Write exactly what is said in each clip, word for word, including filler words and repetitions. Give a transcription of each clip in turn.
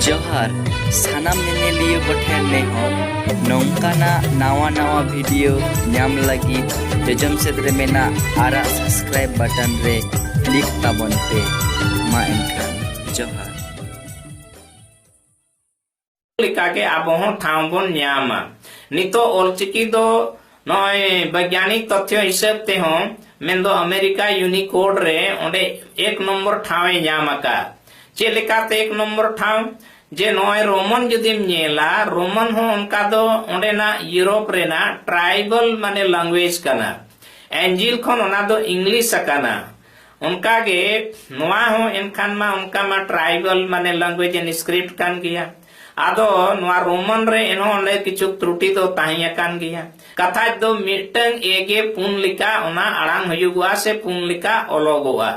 ᱡᱚᱦᱟᱨ ᱥᱟᱱᱟᱢ ᱧᱮᱧᱮᱞᱤᱭᱟᱹ ᱠᱚᱴᱷᱮᱱ ᱱᱮᱦᱚᱨ, ᱱᱚᱝᱠᱟᱱᱟᱜ ᱱᱟᱣᱟ ᱱᱟᱣᱟ ᱵᱷᱤᱰᱤᱭᱳ ᱧᱟᱢ ᱞᱟᱹᱜᱤᱫ ᱡᱚᱡᱚᱢ ᱥᱮᱫ ᱨᱮ ᱢᱮᱱᱟᱜ ᱟᱨᱟᱜ subscribe button ᱨᱮ click ᱛᱟᱵᱚᱱ ᱯᱮ᱾ ᱢᱟ ᱮᱱᱠᱷᱟᱱ ᱡᱚᱦᱟᱨ᱾ ᱞᱮᱠᱟᱜᱮ ᱟᱵᱚ ᱦᱚᱸ ᱴᱷᱟᱶ ᱵᱚᱱ ᱧᱟᱢᱟ᱾ ᱱᱤᱛᱚᱜ ᱚᱞᱪᱤᱠᱤ ᱫᱚ ᱱᱚᱜᱼᱚᱭ ᱵᱳᱭᱜᱽᱭᱟᱱᱤᱠ ᱛᱚᱛᱷᱭᱚ ᱦᱤᱥᱟᱹᱵ ᱛᱮᱦᱚᱸ, ᱢᱮᱱᱫᱚ ᱟᱢᱮᱨᱤᱠᱟ ᱭᱩᱱᱤᱠᱳᱰ ᱨᱮ ᱚᱸᱰᱮ ᱮᱠ ᱱᱚᱢᱵᱚᱨ ᱴᱷᱟᱶ ᱮ ᱧᱟᱢ ᱟᱠᱟᱫ᱾ ᱪᱮᱫ ᱞᱮᱠᱟᱛᱮ ᱮᱠ ᱱᱚᱢᱵᱚᱨ ᱴᱷᱟᱶ? ᱡᱮ ᱱᱚᱜᱼᱚᱭ ᱨᱳᱢᱟᱱ ᱡᱩᱫᱤᱢ ᱧᱮᱞᱟ, ᱨᱳᱢᱟᱱ ᱦᱚᱸ ᱚᱱᱠᱟ ᱫᱚ ᱚᱸᱰᱮᱱᱟᱜ ᱤᱭᱩᱨᱳᱯ ᱨᱮᱱᱟᱜ ᱴᱨᱟᱭᱵᱟᱞ ᱢᱟᱱᱮ ᱞᱮᱝᱜᱩᱭᱮᱡᱽ ᱠᱟᱱᱟ᱾ ᱮᱧᱡᱤᱞ ᱠᱷᱚᱱ ᱚᱱᱟ ᱫᱚ ᱤᱝᱞᱤᱥ ᱟᱠᱟᱱᱟ᱾ ᱚᱱᱠᱟᱜᱮ ᱱᱚᱣᱟ ᱦᱚᱸ ᱮᱱᱠᱷᱟᱱ ᱢᱟ ᱚᱱᱠᱟ ᱢᱟ ᱴᱨᱟᱭᱵᱟᱞ ᱢᱟᱱᱮ ᱞᱮᱝᱜᱩᱭᱮᱡᱽ ᱮᱱᱰ ᱥᱠᱨᱤᱯᱴ ᱠᱟᱱ ᱜᱮᱭᱟ᱾ ᱟᱫᱚ ᱱᱚᱣᱟ ᱨᱳᱢᱟᱱ ᱨᱮ ᱮᱱᱦᱚᱸ ᱚᱸᱰᱮ ᱠᱤᱪᱷᱩ ᱛᱨᱩᱴᱤ ᱫᱚ ᱛᱟᱦᱮᱸ ᱟᱠᱟᱱ ᱜᱮᱭᱟ᱾ ᱠᱟᱛᱷᱟᱡ ᱫᱚ ᱢᱤᱫᱴᱟᱝ ᱮ ᱜᱮ ᱯᱩᱱ ᱞᱮᱠᱟ ᱚᱱᱟ ᱟᱲᱟᱝ ᱦᱩᱭᱩᱜᱚᱜᱼᱟ ᱥᱮ ᱯᱩᱱ ᱞᱮᱠᱟ ᱚᱞᱚᱜᱚᱜᱼᱟ᱾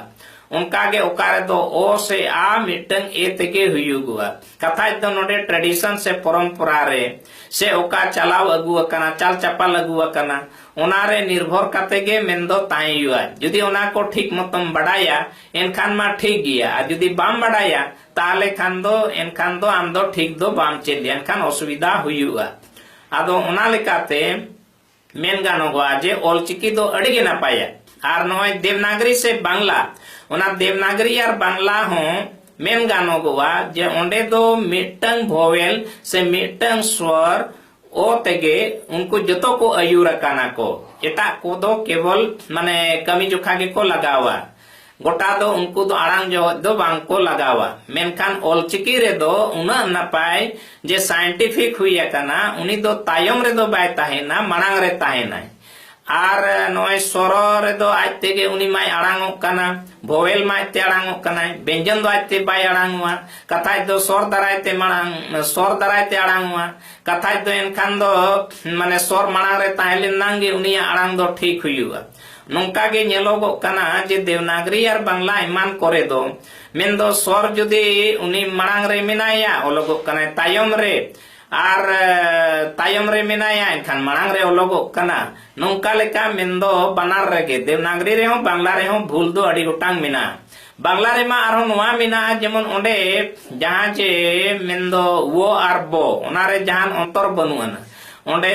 ᱚᱱᱠᱟᱜᱮ ᱚᱠᱟ ᱨᱮᱫᱚ ᱚ ᱥᱮ ᱟ ᱢᱤᱫᱴᱟᱝ ᱮ ᱛᱮᱜᱮ ᱦᱩᱭᱩᱜᱚᱜᱼᱟ᱾ ᱠᱟᱛᱷᱟᱡ ᱫᱚ ᱱᱚᱰᱮ ᱴᱨᱮᱰᱤᱥᱚᱱ ᱥᱮ ᱯᱚᱨᱚᱢᱯᱚᱨᱟ ᱨᱮ ᱥᱮ ᱚᱠᱟ ᱪᱟᱞᱟᱣ ᱟᱹᱜᱩ ᱟᱠᱟᱱᱟ, ᱪᱟᱞ ᱪᱟᱯᱟᱞ ᱟᱹᱜᱩ ᱟᱠᱟᱱᱟ, ᱚᱱᱟ ᱨᱮ ᱱᱤᱨᱵᱷᱚᱨ ᱠᱟᱛᱮ ᱜᱮ ᱢᱮᱱᱫᱚ ᱛᱟᱦᱮᱸ ᱦᱩᱭᱩᱜᱼᱟ᱾ ᱡᱩᱫᱤ ᱚᱱᱟ ᱠᱚ ᱴᱷᱤᱠ ᱢᱚᱛᱚᱢ ᱵᱟᱰᱟᱭᱟ, ᱮᱱᱠᱷᱟᱱ ᱢᱟ ᱴᱷᱤᱠ ᱜᱮᱭᱟ, ᱟᱨ ᱡᱩᱫᱤ ᱵᱟᱢ ᱵᱟᱰᱟᱭᱟ, ᱛᱟᱦᱚᱞᱮ ᱠᱷᱟᱱ ᱫᱚ, ᱮᱱᱠᱷᱟᱱ ᱫᱚ ᱟᱢ ᱫᱚ ᱴᱷᱤᱠ ᱫᱚ ᱵᱟᱢ ᱪᱮᱫ ᱞᱮᱭᱟ, ᱮᱱᱠᱷᱟᱱ ᱚᱥᱩᱵᱤᱫᱷᱟ ᱦᱩᱭᱩᱜᱼᱟ᱾ ᱟᱫᱚ ᱚᱱᱟ ᱞᱮᱠᱟᱛᱮ ᱢᱮᱱ ᱜᱟᱱᱚᱜᱚᱜᱼᱟ ᱡᱮ ᱚᱞᱪᱤᱠᱤ ᱫᱚ ᱟᱹᱰᱤ ᱜᱮ ᱱᱟᱯᱟᱭᱟ᱾ ᱟᱨ ᱱᱚᱜᱼᱚᱭ ᱫᱮᱵᱽᱱᱟᱜᱽᱨᱤ ᱥᱮ ᱵᱟᱝᱞᱟ, ᱚᱱᱟ ᱫᱮᱵᱽᱱᱟᱜᱽᱨᱤ ᱟᱨ ᱵᱟᱝᱞᱟ ᱦᱚᱸ ᱢᱮᱱ ᱜᱟᱱᱚᱜᱚᱜᱼᱟ ᱡᱮ ᱚᱸᱰᱮ ᱫᱚ ᱢᱤᱫᱴᱟᱝ ᱵᱷᱚᱣᱮᱞ ᱥᱮ ᱢᱤᱫᱴᱟᱝ ᱥᱣᱚᱨ ᱚ ᱛᱮᱜᱮ ᱩᱱᱠᱩ ᱡᱚᱛᱚ ᱠᱚ ᱟᱹᱭᱩᱨ ᱟᱠᱟᱱᱟ ᱠᱚ᱾ ᱮᱴᱟᱜ ᱠᱚᱫᱚ ᱠᱮᱵᱚᱞ ᱢᱟᱱᱮ ᱠᱟᱹᱢᱤ ᱡᱚᱠᱷᱟ ᱜᱮᱠᱚ ᱞᱟᱜᱟᱣᱟ᱾ ᱜᱚᱴᱟ ᱫᱚ ᱩᱱᱠᱩ ᱫᱚ ᱟᱲᱟᱝ ᱡᱚᱦᱚᱜ ᱫᱚ ᱵᱟᱝ ᱠᱚ ᱞᱟᱜᱟᱣᱟ᱾ ᱢᱮᱱᱠᱷᱟᱱ ᱚᱞᱪᱤᱠᱤ ᱨᱮᱫᱚ ᱩᱱᱟᱹᱜ ᱱᱟᱯᱟᱭ ᱡᱮ ᱥᱟᱭᱮᱱᱴᱤᱯᱷᱤᱠ ᱦᱩᱭ ᱟᱠᱟᱱᱟ, ᱩᱱᱤ ᱫᱚ ᱛᱟᱭᱚᱢ ᱨᱮᱫᱚ ᱵᱟᱭ ᱛᱟᱦᱮᱱᱟ, ᱢᱟᱲᱟᱝ ᱨᱮ ᱛᱟᱦᱮᱱᱟᱭ᱾ ᱟᱨ ᱱᱚᱜᱼᱚᱭ ᱥᱚᱨᱚ ᱨᱮᱫᱚ ᱟᱡ ᱛᱮᱜᱮ ᱩᱱᱤ ᱢᱟᱭ ᱟᱲᱟᱝᱚᱜ ᱠᱟᱱᱟ, ᱵᱷᱚᱣᱮᱞ ᱢᱟ ᱟᱡ ᱛᱮ ᱟᱲᱟᱝᱚᱜ ᱠᱟᱱᱟᱭ, ᱵᱮᱧᱡᱚᱱ ᱫᱚ ᱟᱡ ᱛᱮ ᱵᱟᱭ ᱟᱲᱟᱝᱚᱜᱼᱟ᱾ ᱠᱟᱛᱷᱟᱡ ᱫᱚ ᱥᱚᱨ ᱫᱟᱨᱟᱭ ᱛᱮ ᱢᱟᱲᱟᱝ, ᱥᱚᱨ ᱫᱟᱨᱟᱭ ᱛᱮ ᱟᱲᱟᱝᱚᱜᱼᱟ᱾ ᱠᱟᱛᱷᱟᱡ ᱫᱚ ᱮᱱᱠᱷᱟᱱ ᱫᱚ ᱢᱟᱱᱮ ᱥᱚᱨ ᱢᱟᱲᱟᱝ ᱨᱮ ᱛᱟᱦᱮᱸ ᱞᱮᱱᱟᱝ ᱜᱮ ᱩᱱᱤᱭᱟᱜ ᱟᱲᱟᱝ ᱫᱚ ᱴᱷᱤᱠ ᱦᱩᱭᱩᱜᱼᱟ᱾ ᱱᱚᱝᱠᱟ ᱜᱮ ᱧᱮᱞᱚᱜᱚᱜ ᱠᱟᱱᱟ ᱡᱮ ᱫᱮᱵᱽᱱᱟᱜᱽᱨᱤ ᱟᱨ ᱵᱟᱝᱞᱟ ᱮᱢᱟᱱ ᱠᱚᱨᱮ ᱫᱚ ᱢᱮᱱᱫᱚ ᱥᱚᱨ ᱡᱩᱫᱤ ᱩᱱᱤ ᱢᱟᱲᱟᱝ ᱨᱮ ᱢᱮᱱᱟᱭᱟ, ᱚᱞᱚᱜᱚᱜ ᱠᱟᱱᱟᱭ ᱛᱟᱭᱚᱢ ᱨᱮ, ᱟᱨ ᱮ, ᱛᱟᱭᱚᱢ ᱨᱮ ᱢᱮᱱᱟᱭᱟ, ᱮᱱᱠᱷᱟᱱ ᱢᱟᱲᱟᱝ ᱨᱮ ᱚᱞᱚᱜᱚᱜ ᱠᱟᱱᱟ᱾ ᱱᱚᱝᱠᱟ ᱞᱮᱠᱟ ᱢᱮᱱᱫᱚ ᱵᱟᱱᱟᱨ ᱨᱮᱜᱮ, ᱫᱮᱵᱽᱱᱟᱜᱽᱨᱤ ᱨᱮᱦᱚᱸ ᱵᱟᱝᱞᱟ ᱨᱮᱦᱚᱸ ᱵᱷᱩᱞ ᱫᱚ ᱟᱹᱰᱤ ᱜᱚᱴᱟᱝ ᱢᱮᱱᱟᱜᱼᱟ᱾ ᱵᱟᱝᱞᱟ ᱨᱮᱢᱟ ᱟᱨᱦᱚᱸ ᱱᱚᱣᱟ ᱢᱮᱱᱟᱜᱼᱟ, ᱡᱮᱢᱚᱱ ᱚᱸᱰᱮ ᱡᱟᱦᱟᱸ ᱡᱮ ᱢᱮᱱᱫᱚ ᱣᱚ ᱟᱨ ᱵᱚ, ᱚᱱᱟᱨᱮ ᱡᱟᱦᱟᱱ ᱚᱱᱛᱚᱨ ᱵᱟᱹᱱᱩᱜ ᱟᱱᱟ᱾ ᱚᱸᱰᱮ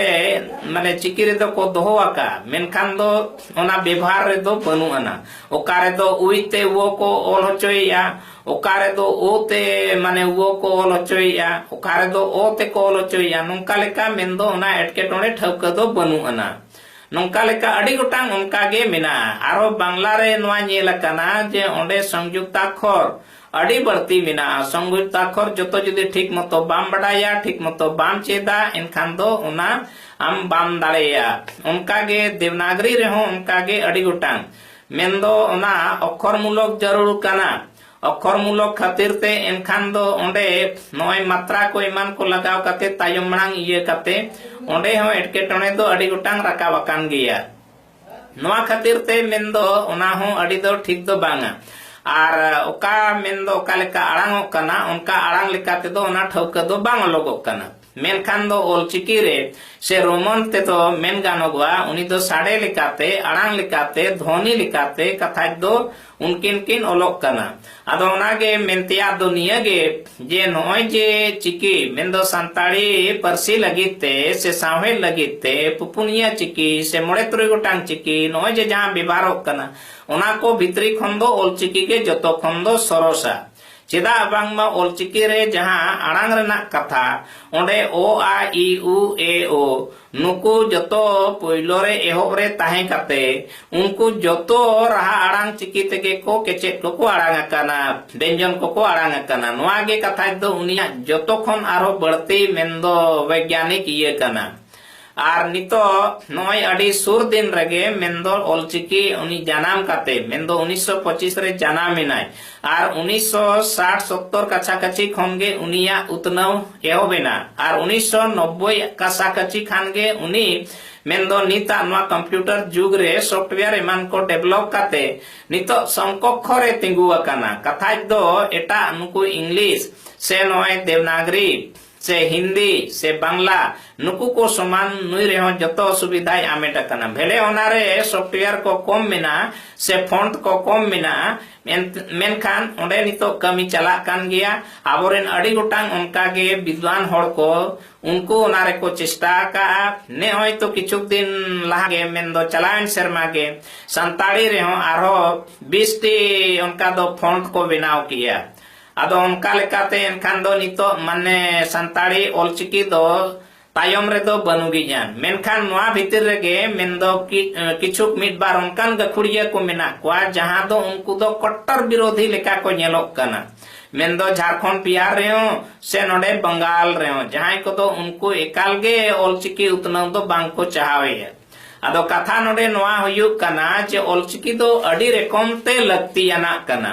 ᱢᱟᱱᱮ ᱪᱤᱠᱤ ᱨᱮᱫᱚ ᱠᱚ ᱫᱚᱦᱚ ᱟᱠᱟᱫᱼᱟ, ᱢᱮᱱᱠᱷᱟᱱ ᱫᱚ ᱚᱱᱟ ᱵᱮᱵᱷᱟᱨ ᱨᱮᱫᱚ ᱵᱟᱹᱱᱩᱜ ᱟᱱᱟ᱾ ᱚᱠᱟ ᱨᱮᱫᱚ ᱩᱭ ᱛᱮ ᱣᱚ ᱠᱚ ᱚᱞ ᱦᱚᱪᱚᱭᱮᱫᱼᱟ, ᱚᱠᱟ ᱨᱮᱫᱚ ᱳ ᱛᱮ ᱢᱟᱱᱮ ᱣᱚ ᱠᱚ ᱚᱞ ᱦᱚᱪᱚᱭᱮᱫᱼᱟ, ᱚᱠᱟ ᱨᱮᱫᱚ ᱚ ᱛᱮᱠᱚ ᱚᱞ ᱦᱚᱪᱚᱭᱮᱫᱼᱟ, ᱱᱚᱝᱠᱟ ᱞᱮᱠᱟ ᱢᱮᱱᱫᱚ ᱚᱱᱟ ᱮᱴᱠᱮᱴᱚᱬᱮ ᱴᱷᱟᱹᱣᱠᱟᱹ ᱫᱚ ᱵᱟᱹᱱᱩᱜ ᱟᱱᱟ᱾ ᱱᱚᱝᱠᱟ ᱞᱮᱠᱟ ᱟᱹᱰᱤ ᱜᱚᱴᱟᱝ ᱚᱱᱠᱟ ᱜᱮ ᱢᱮᱱᱟᱜᱼᱟ᱾ ᱟᱨᱦᱚᱸ ᱵᱟᱝᱞᱟ ᱨᱮ ᱱᱚᱣᱟ ᱧᱮᱞ ᱟᱠᱟᱱᱟ ᱡᱮ ᱚᱸᱰᱮ ᱥᱚᱝᱡᱩᱠᱛᱟᱠᱠᱷᱚᱨ ᱟᱹᱰᱤ ᱵᱟᱹᱲᱛᱤ ᱢᱮᱱᱟᱜᱼᱟ᱾ ᱥᱚᱝᱡᱩᱠᱛᱟᱠᱠᱷᱚᱨ ᱡᱚᱛᱚ ᱡᱩᱫᱤ ᱴᱷᱤᱠ ᱢᱚᱛᱚ ᱵᱟᱢ ᱵᱟᱰᱟᱭᱟ, ᱴᱷᱤᱠ ᱢᱚᱛᱚ ᱵᱟᱢ ᱪᱮᱫᱟ, ᱮᱱᱠᱷᱟᱱ ᱫᱚ ᱚᱱᱟ ᱟᱢ ᱵᱟᱢ ᱫᱟᱲᱮᱭᱟᱜᱼᱟ᱾ ᱚᱱᱠᱟ ᱜᱮ ᱫᱮᱵᱽᱱᱟᱜᱽᱨᱤ ᱨᱮᱦᱚᱸ ᱚᱱᱠᱟ ᱜᱮ ᱟᱹᱰᱤ ᱜᱚᱴᱟᱝ, ᱢᱮᱱᱫᱚ ᱚᱱᱟ ᱚᱠᱠᱷᱚᱨ ᱢᱩᱞᱚᱠ ᱡᱟᱹᱨᱩᱲ ᱠᱟᱱᱟ᱾ ᱚᱠᱠᱷᱚᱨ ᱢᱩᱞᱚᱠ ᱠᱷᱟᱹᱛᱤᱨ ᱛᱮ ᱮᱱᱠᱷᱟᱱ ᱫᱚ ᱚᱸᱰᱮ ᱱᱚᱜᱼᱚᱭ ᱢᱟᱛᱨᱟ ᱠᱚ ᱮᱢᱟᱱ ᱠᱚ ᱞᱟᱜᱟᱣ ᱠᱟᱛᱮ, ᱛᱟᱭᱚᱢ ᱢᱟᱲᱟᱝ ᱤᱭᱟᱹ ᱠᱟᱛᱮ, ᱚᱸᱰᱮ ᱦᱚᱸ ᱮᱴᱠᱮᱴᱚᱬᱮ ᱫᱚ ᱟᱹᱰᱤ ᱜᱚᱴᱟᱝ ᱨᱟᱠᱟᱵ ᱟᱠᱟᱱ ᱜᱮᱭᱟ᱾ ᱱᱚᱣᱟ ᱠᱷᱟᱹᱛᱤᱨ ᱛᱮ ᱢᱮᱱᱫᱚ ᱚᱱᱟ ᱦᱚᱸ ᱟᱹᱰᱤ ᱫᱚ ᱴᱷᱤᱠ ᱫᱚ ᱵᱟᱝᱟ᱾ ᱟᱨ ᱚᱠᱟ ᱢᱮᱱᱫᱚ ᱚᱠᱟ ᱞᱮᱠᱟ ᱟᱲᱟᱝᱚᱜ ᱠᱟᱱᱟ, ᱚᱱᱠᱟ ᱟᱲᱟᱝ ᱞᱮᱠᱟ ᱛᱮᱫᱚ ᱚᱱᱟ ᱴᱷᱟᱹᱣᱠᱟᱹ ᱫᱚ ᱵᱟᱝ ᱚᱞᱚᱜᱚᱜ ᱠᱟᱱᱟ᱾ ᱢᱮᱱᱠᱷᱟᱱ ᱫᱚ ᱚᱞᱪᱤᱠᱤ ᱨᱮ ᱥᱮ ᱨᱳᱢᱟᱱ ᱛᱮᱫᱚ ᱢᱮᱱ ᱜᱟᱱᱚᱜᱚᱜᱼᱟ, ᱩᱱᱤ ᱫᱚ ᱥᱟᱰᱮ ᱞᱮᱠᱟᱛᱮ, ᱟᱲᱟᱝ ᱞᱮᱠᱟᱛᱮ, ᱫᱷᱚᱱᱤ ᱞᱮᱠᱟᱛᱮ ᱠᱟᱛᱷᱟᱡ ᱫᱚ ᱩᱱᱠᱤᱱ ᱠᱤᱱ ᱚᱞᱚᱜ ᱠᱟᱱᱟ᱾ ᱟᱫᱚ ᱚᱱᱟᱜᱮ ᱢᱮᱱ ᱛᱮᱭᱟᱜ ᱫᱚ ᱱᱤᱭᱟᱹᱜᱮ, ᱡᱮ ᱱᱚᱜᱼᱚᱭ ᱡᱮ ᱪᱤᱠᱤ ᱢᱮᱱᱫᱚ ᱥᱟᱱᱛᱟᱲᱤ ᱯᱟᱹᱨᱥᱤ ᱞᱟᱹᱜᱤᱫ ᱛᱮ ᱥᱮ ᱥᱟᱶᱦᱮᱫ ᱞᱟᱹᱜᱤᱫ ᱛᱮ ᱯᱩᱯᱩᱱᱤᱭᱟᱹ ᱪᱤᱠᱤ ᱥᱮ ᱢᱚᱬᱮ ᱛᱩᱨᱩᱭ ᱜᱚᱴᱟᱝ ᱪᱤᱠᱤ ᱱᱚᱜᱼᱚᱭ ᱡᱮ ᱡᱟᱦᱟᱸ ᱵᱮᱵᱷᱟᱨᱚᱜ ᱠᱟᱱᱟ, ᱚᱱᱟ ᱠᱚ ᱵᱷᱤᱛᱨᱤ ᱠᱷᱚᱱ ᱫᱚ ᱚᱞᱪᱤᱠᱤ ᱜᱮ ᱡᱚᱛᱚ ᱠᱷᱚᱱ ᱫᱚ ᱥᱚᱨᱚᱥᱟ᱾ ᱪᱮᱫᱟᱜ ᱵᱟᱝᱢᱟ ᱚᱞᱪᱤᱠᱤ ᱨᱮ ᱡᱟᱦᱟᱸ ᱟᱲᱟᱝ ᱨᱮᱱᱟᱜ ᱠᱟᱛᱷᱟ, ᱚᱸᱰᱮ ᱚ, ᱟ, ᱤ, ᱩ, ᱮ, ᱳ, ᱱᱩᱠᱩ ᱡᱚᱛᱚ ᱯᱳᱭᱞᱳ ᱨᱮ, ᱮᱦᱚᱵ ᱨᱮ ᱛᱟᱦᱮᱸ ᱠᱟᱛᱮ, ᱩᱱᱠᱩ ᱡᱚᱛᱚ ᱨᱟᱦᱟ ᱟᱲᱟᱝ ᱪᱤᱠᱤ ᱛᱮᱜᱮ ᱠᱚ ᱠᱮᱪᱮᱫ ᱠᱚᱠᱚ ᱟᱲᱟᱝ ᱟᱠᱟᱱᱟ, ᱵᱮᱧᱡᱚᱱ ᱠᱚᱠᱚ ᱟᱲᱟᱝ ᱟᱠᱟᱱᱟ᱾ ᱱᱚᱣᱟ ᱜᱮ ᱠᱟᱛᱷᱟ ᱫᱚ ᱩᱱᱤᱭᱟᱜ ᱡᱚᱛᱚ ᱠᱷᱚᱱ ᱟᱨᱦᱚᱸ ᱵᱟᱹᱲᱛᱤ ᱢᱮᱱᱫᱚ ᱵᱳᱭᱜᱽᱜᱟᱱᱤᱠ ᱤᱭᱟᱹ ᱠᱟᱱᱟ᱾ ᱟᱨ ᱱᱤᱛᱚᱜ ᱱᱚᱜᱼᱚᱭ ᱟᱹᱰᱤ ᱥᱩᱨ ᱫᱤᱱ ᱨᱮᱜᱮ ᱢᱮᱱᱫᱚ ᱚᱞᱪᱤᱠᱤ ᱩᱱᱤ ᱡᱟᱱᱟᱢ ᱠᱟᱛᱮ, ᱢᱮᱱᱫᱚ ᱩᱱᱤᱥᱥᱚ ᱯᱚᱸᱪᱤᱥ ᱨᱮ ᱡᱟᱱᱟᱢ ᱮᱱᱟᱭ᱾ ᱟᱨ ᱩᱱᱤᱥᱥᱚ ᱥᱟᱴ ᱥᱚᱛᱛᱚᱨ ᱠᱟᱪᱷᱟ ᱠᱟᱪᱷᱤ ᱠᱷᱚᱱ ᱜᱮ ᱩᱱᱤᱭᱟᱜ ᱩᱛᱱᱟᱹᱣ ᱮᱦᱚᱵ ᱮᱱᱟ᱾ ᱟᱨ ᱩᱱᱤᱥᱥᱚ ᱱᱚᱵᱵᱳᱭ ᱠᱟᱪᱷᱟ ᱠᱟᱪᱷᱤ ᱠᱷᱟᱱ ᱜᱮ ᱩᱱᱤ ᱢᱮᱱᱫᱚ ᱱᱤᱛᱟᱜ ᱱᱚᱣᱟ ᱠᱚᱢᱯᱤᱭᱩᱴᱟᱨ ᱡᱩᱜᱽ ᱨᱮ ᱥᱚᱯᱷᱴᱣᱮᱭᱟᱨ ᱮᱢᱟᱱ ᱠᱚ ᱰᱮᱵᱷᱞᱚᱯ ᱠᱟᱛᱮ ᱱᱤᱛᱚᱜ ᱥᱚᱝᱠᱚᱠᱠᱷᱚ ᱨᱮ ᱛᱤᱸᱜᱩ ᱟᱠᱟᱱᱟ᱾ ᱠᱟᱛᱷᱟᱡ ᱫᱚ ᱮᱴᱟᱜ ᱱᱩᱠᱩ ᱤᱝᱞᱤᱥ ᱥᱮ ᱱᱚᱜᱼᱚᱭ ᱫᱮᱵᱽᱱᱟᱜᱽᱨᱤ ᱥᱮ ᱦᱤᱱᱫᱤ ᱥᱮ ᱵᱟᱝᱞᱟ, ᱱᱩᱠᱩ ᱠᱚ ᱥᱚᱢᱟᱱ ᱱᱩᱭ ᱨᱮᱦᱚᱸ ᱡᱚᱛᱚ ᱥᱩᱵᱤᱫᱷᱟᱭ ᱟᱢᱮᱴ ᱟᱠᱟᱱᱟ᱾ ᱵᱷᱮᱞᱮ ᱚᱱᱟᱨᱮ software ᱠᱚ ᱠᱚᱢ ᱢᱮᱱᱟᱜᱼᱟ ᱥᱮ font ᱠᱚ ᱠᱚᱢ ᱢᱮᱱᱟᱜᱼᱟ, ᱢᱮᱱ-, ᱢᱮᱱᱠᱷᱟᱱ ᱚᱸᱰᱮ ᱱᱤᱛᱚᱜ ᱠᱟᱹᱢᱤ ᱪᱟᱞᱟᱜ ᱠᱟᱱ ᱜᱮᱭᱟ᱾ ᱟᱵᱚᱨᱮᱱ ᱟᱹᱰᱤ ᱜᱚᱴᱟᱝ ᱚᱱᱠᱟᱜᱮ ᱵᱤᱫᱽᱣᱟᱱ ᱦᱚᱲ ᱠᱚ, ᱩᱱᱠᱩ ᱚᱱᱟ ᱨᱮᱠᱚ ᱪᱮᱥᱴᱟ ᱟᱠᱟᱜᱼᱟ᱾ ᱱᱚᱜᱼᱚᱭ ᱛᱚ ᱠᱤᱪᱷᱩ ᱫᱤᱱ ᱞᱟᱦᱟ ᱜᱮ, ᱢᱮᱱᱫᱚ ᱪᱟᱞᱟᱣᱮᱱ ᱥᱮᱨᱢᱟ ᱜᱮ, ᱥᱟᱱᱛᱟᱲᱤ ᱨᱮᱦᱚᱸ ᱟᱨᱦᱚᱸ ᱵᱤᱥ ᱴᱤ ᱚᱱᱠᱟ ᱫᱚ font ᱠᱚ ᱵᱮᱱᱟᱣ ᱠᱮᱜᱼᱟ᱾ ᱟᱫᱚ ᱚᱱᱠᱟ ᱞᱮᱠᱟᱛᱮ ᱮᱱᱠᱷᱟᱱ ᱫᱚ ᱱᱤᱛᱚᱜ ᱢᱟᱱᱮ ᱥᱟᱱᱛᱟᱲᱤ ᱚᱞᱪᱤᱠᱤ ᱫᱚ ᱛᱟᱭᱚᱢ ᱨᱮᱫᱚ ᱵᱟᱹᱱᱩᱜᱤᱧᱟ᱾ ᱢᱮᱱᱠᱷᱟᱱ ᱱᱚᱣᱟ ᱵᱷᱤᱛᱤᱨ ᱨᱮᱜᱮ ᱢᱮᱱᱫᱚ ᱠᱤ-, ᱠᱤᱪᱷᱩ ᱢᱤᱫ ᱵᱟᱨ ᱚᱱᱠᱟᱱ ᱜᱟᱹᱠᱷᱩᱲᱤᱭᱟᱹ ᱠᱚ ᱢᱮᱱᱟᱜ ᱠᱚᱣᱟ, ᱡᱟᱦᱟᱸ ᱫᱚ ᱩᱱᱠᱩ ᱫᱚ ᱠᱚᱴᱴᱚᱨ ᱵᱤᱨᱳᱫᱷᱤ ᱞᱮᱠᱟ ᱠᱚ ᱧᱮᱞᱚᱜ ᱠᱟᱱᱟ᱾ ᱢᱮᱱᱫᱚ ᱡᱷᱟᱲᱠᱷᱚᱸᱰ ᱵᱤᱦᱟᱨ ᱨᱮᱦᱚᱸ ᱥᱮ ᱱᱚᱰᱮ ᱵᱟᱝᱜᱟᱞ ᱨᱮᱦᱚᱸ, ᱡᱟᱦᱟᱸᱭ ᱠᱚᱫᱚ ᱩᱱᱠᱩ ᱮᱠᱟᱞ ᱜᱮ ᱚᱞᱪᱤᱠᱤ ᱩᱛᱱᱟᱹᱣ ᱫᱚ ᱵᱟᱝ ᱠᱚ ᱪᱟᱦᱟᱣᱮᱫᱼᱟ᱾ ᱟᱫᱚ ᱠᱟᱛᱷᱟ ᱱᱚᱰᱮ ᱱᱚᱣᱟ ᱦᱩᱭᱩᱜ ᱠᱟᱱᱟ ᱡᱮ ᱚᱞᱪᱤᱠᱤ ᱫᱚ ᱟᱹᱰᱤ ᱨᱚᱠᱚᱢ ᱛᱮ ᱞᱟᱹᱠᱛᱤᱭᱟᱱᱟᱜ ᱠᱟᱱᱟ᱾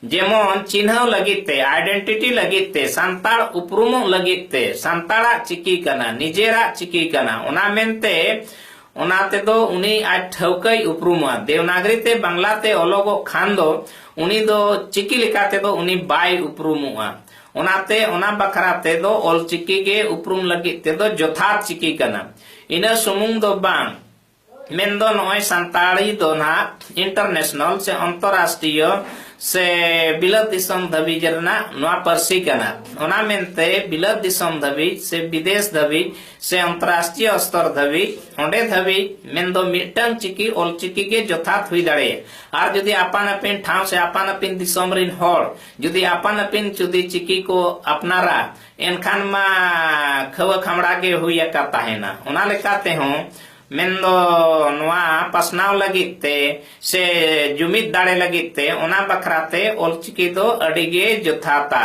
ᱡᱮᱢᱚᱱ ᱪᱤᱱᱦᱟᱹᱣ ᱞᱟᱹᱜᱤᱫ ᱛᱮ, identity ᱞᱟᱹᱜᱤᱫ ᱛᱮ, ᱥᱟᱱᱛᱟᱲ ᱩᱯᱨᱩᱢᱚᱜ ᱞᱟᱹᱜᱤᱫ ᱛᱮ, ᱥᱟᱱᱛᱟᱲᱟᱜ ᱪᱤᱠᱤ ᱠᱟᱱᱟ, ᱱᱤᱡᱮᱨᱟᱜ ᱪᱤᱠᱤ ᱠᱟᱱᱟ, ᱚᱱᱟ ᱢᱮᱱᱛᱮ ᱚᱱᱟ ᱛᱮᱫᱚ ᱩᱱᱤ ᱟᱡ ᱴᱷᱟᱹᱣᱠᱟᱹᱭ ᱩᱯᱨᱩᱢᱚᱜᱼᱟ᱾ ᱫᱮᱣᱱᱟᱜᱽᱨᱤ ᱛᱮ ᱵᱟᱝᱞᱟ ᱛᱮ ᱚᱞᱚᱜᱚᱜ ᱠᱷᱟᱱ ᱫᱚ ᱩᱱᱤ ᱫᱚ ᱪᱤᱠᱤ ᱞᱮᱠᱟ ᱛᱮᱫᱚ ᱩᱱᱤ ᱵᱟᱭ ᱩᱯᱨᱩᱢᱚᱜᱼᱟ᱾ ᱚᱱᱟᱛᱮ ᱚᱱᱟ ᱵᱟᱠᱷᱨᱟ ᱛᱮᱫᱚ ᱚᱞᱪᱤᱠᱤ ᱜᱮ ᱩᱯᱨᱩᱢ ᱞᱟᱹᱜᱤᱫ ᱛᱮᱫᱚ ᱡᱚᱛᱷᱟᱛ ᱪᱤᱠᱤ ᱠᱟᱱᱟ᱾ ᱤᱱᱟᱹ ᱥᱩᱢᱩᱝ ᱫᱚ ᱵᱟᱝ, ᱢᱮᱱᱫᱚ ᱱᱚᱜᱼᱚᱭ ᱥᱟᱱᱛᱟᱲᱤ ᱫᱚ ᱱᱟᱦᱟᱜ international ᱥᱮ ᱚᱱᱛᱚᱨᱨᱟᱥᱴᱨᱤᱭᱚ ᱥᱮ ᱵᱤᱞᱟᱹᱛ ᱫᱤᱥᱚᱢ ᱫᱷᱟᱹᱵᱤᱡ ᱨᱮᱱᱟᱜ ᱱᱚᱣᱟ ᱯᱟᱹᱨᱥᱤ ᱠᱟᱱᱟ᱾ ᱚᱱᱟ ᱢᱮᱱᱛᱮ ᱵᱤᱞᱟᱹᱛ ᱫᱤᱥᱚᱢ ᱫᱷᱟᱹᱵᱤᱡ ᱥᱮ ᱵᱤᱫᱮᱥ ᱫᱷᱟᱹᱵᱤᱡ ᱥᱮ ᱚᱱᱛᱚᱨᱨᱟᱥᱴᱨᱤᱭᱚ ᱥᱛᱚᱨ ᱫᱷᱟᱹᱵᱤᱡ, ᱚᱸᱰᱮ ᱫᱷᱟᱹᱵᱤᱡ ᱢᱮᱱᱫᱚ ᱢᱤᱫᱴᱟᱝ ᱪᱤᱠᱤ ᱚᱞᱪᱤᱠᱤ ᱜᱮ ᱡᱚᱛᱷᱟᱛ ᱦᱩᱭ ᱫᱟᱲᱮᱭᱟᱜᱼᱟ᱾ ᱟᱨ ᱡᱩᱫᱤ ᱟᱯᱟᱱ ᱟᱹᱯᱤᱱ ᱴᱷᱟᱶ ᱥᱮ ᱟᱯᱟᱱ ᱟᱹᱯᱤᱱ ᱫᱤᱥᱚᱢ ᱨᱤᱱ ᱦᱚᱲ ᱡᱩᱫᱤ ᱟᱯᱟᱱ ᱟᱹᱯᱤᱱ ᱡᱩᱫᱤ ᱪᱤᱠᱤ ᱠᱚ ᱟᱯᱱᱟᱨᱟ, ᱮᱱᱠᱷᱟᱱ ᱢᱟ ᱠᱷᱟᱹᱣᱟᱹ ᱠᱷᱟᱢᱲᱟ ᱜᱮ ᱦᱩᱭ ᱟᱠᱟ ᱛᱟᱦᱮᱱᱟ᱾ ᱚᱱᱟ ᱞᱮᱠᱟ ᱛᱮᱦᱚᱸ ᱢᱮᱱᱫᱚ ᱱᱚᱣᱟ ᱯᱟᱥᱱᱟᱣ ᱞᱟᱹᱜᱤᱫ ᱛᱮ ᱥᱮ ᱡᱩᱢᱤᱫ ᱫᱟᱲᱮ ᱞᱟᱹᱜᱤᱫ ᱛᱮ ᱚᱱᱟ ᱵᱟᱠᱷᱨᱟ ᱛᱮ ᱚᱞᱪᱤᱠᱤ ᱫᱚ ᱟᱹᱰᱤ ᱜᱮ ᱡᱚᱛᱷᱟᱛᱟ᱾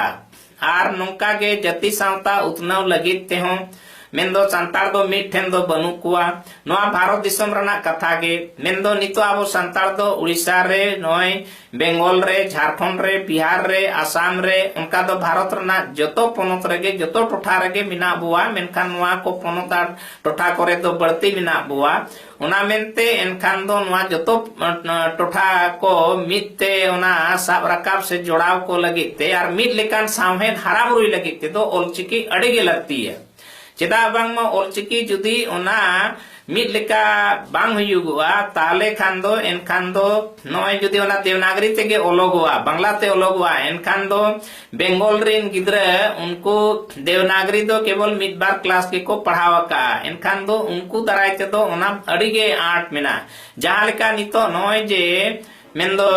ᱟᱨ ᱱᱚᱝᱠᱟ ᱜᱮ ᱡᱟᱹᱛᱤ ᱥᱟᱶᱛᱟ ᱩᱛᱱᱟᱹᱣ ᱞᱟᱹᱜᱤᱫ ᱛᱮᱦᱚᱸ ᱢᱮᱱᱫᱚ ᱥᱟᱱᱛᱟᱲ ᱫᱚ ᱢᱤᱫ ᱴᱷᱮᱱ ᱫᱚ ᱵᱟᱹᱱᱩᱜ ᱠᱚᱣᱟ᱾ ᱱᱚᱣᱟ ᱵᱷᱟᱨᱚᱛ ᱫᱤᱥᱚᱢ ᱨᱮᱱᱟᱜ ᱠᱟᱛᱷᱟ ᱜᱮ᱾ ᱢᱮᱱᱫᱚ ᱱᱤᱛᱚᱜ ᱟᱵᱚ ᱥᱟᱱᱛᱟᱲ ᱫᱚ ᱩᱲᱤᱥᱥᱟ ᱨᱮ, ᱱᱚᱜᱼᱚᱭ ᱵᱮᱝᱜᱚᱞ ᱨᱮ, ᱡᱷᱟᱲᱠᱷᱚᱸᱰ ᱨᱮ, ᱵᱤᱦᱟᱨ ᱨᱮ, ᱟᱥᱟᱢ ᱨᱮ, ᱚᱱᱠᱟ ᱫᱚ ᱵᱷᱟᱨᱚᱛ ᱨᱮᱱᱟᱜ ᱡᱚᱛᱚ ᱯᱚᱱᱚᱛ ᱨᱮᱜᱮ, ᱡᱚᱛᱚ ᱴᱚᱴᱷᱟ ᱨᱮᱜᱮ ᱢᱮᱱᱟᱜ ᱵᱚᱣᱟ᱾ ᱢᱮᱱᱠᱷᱟᱱ ᱱᱚᱣᱟ ᱠᱚ ᱯᱚᱱᱚᱛ ᱟᱨ ᱴᱚᱴᱷᱟ ᱠᱚᱨᱮ ᱫᱚ ᱵᱟᱹᱲᱛᱤ ᱢᱮᱱᱟᱜ ᱵᱚᱣᱟ᱾ ᱚᱱᱟ ᱢᱮᱱᱛᱮ ᱮᱱᱠᱷᱟᱱ ᱫᱚ ᱱᱚᱣᱟ ᱡᱚᱛᱚ, ᱟᱸ, ᱴᱚᱴᱷᱟ ᱠᱚ ᱢᱤᱫ ᱛᱮ ᱚᱱᱟ ᱥᱟᱵ ᱨᱟᱠᱟᱵ ᱥᱮ ᱡᱚᱲᱟᱣ ᱠᱚ ᱞᱟᱹᱜᱤᱫ ᱛᱮ ᱟᱨ ᱢᱤᱫ ᱞᱮᱠᱟᱱ ᱥᱟᱶᱦᱮᱫ ᱦᱟᱨᱟ ᱵᱩᱨᱩᱭ ᱞᱟᱹᱜᱤᱫ ᱛᱮᱫᱚ ᱚᱞᱪᱤᱠᱤ ᱟᱹᱰᱤ ᱜᱮ ᱞᱟᱹᱠᱛᱤᱭᱟ᱾ ᱪᱮᱫᱟᱜ ᱵᱟᱝᱢᱟ ᱚᱞᱪᱤᱠᱤ ᱡᱩᱫᱤ ᱚᱱᱟ ᱢᱤᱫ ᱞᱮᱠᱟ ᱵᱟᱝ ᱦᱩᱭᱩᱜᱚᱜᱼᱟ, ᱛᱟᱦᱚᱞᱮ ᱠᱷᱟᱱ ᱫᱚ, ᱮᱱᱠᱷᱟᱱ ᱫᱚ ᱱᱚᱜᱼᱚᱭ ᱡᱩᱫᱤ ᱚᱱᱟ ᱫᱮᱵᱽᱱᱟᱜᱽᱨᱤ ᱛᱮᱜᱮ ᱚᱞᱚᱜᱚᱜᱼᱟ, ᱵᱟᱝᱞᱟ ᱛᱮ ᱚᱞᱚᱜᱚᱜᱼᱟ, ᱮᱱᱠᱷᱟᱱ ᱫᱚ ᱵᱮᱝᱜᱚᱞ ᱨᱤᱱ ᱜᱤᱫᱽᱨᱟᱹ ᱩᱱᱠᱩ ᱫᱮᱵᱽᱱᱟᱜᱽᱨᱤ ᱫᱚ ᱠᱮᱵᱚᱞ ᱢᱤᱫ ᱵᱟᱨ ᱠᱞᱟᱥ ᱜᱮᱠᱚ ᱯᱟᱲᱦᱟᱣ ᱟᱠᱟᱫᱼᱟ᱾ ᱮᱱᱠᱷᱟᱱ ᱫᱚ ᱩᱱᱠᱩ ᱫᱟᱨᱟᱭ ᱛᱮᱫᱚ ᱚᱱᱟ ᱟᱹᱰᱤ ᱜᱮ ᱟᱸᱴ ᱢᱮᱱᱟᱜᱼᱟ᱾ ᱡᱟᱦᱟᱸ ᱞᱮᱠᱟ ᱱᱤᱛᱚᱜ ᱱᱚᱜᱼᱚᱭ ᱡᱮ ᱢᱮᱱᱫᱚ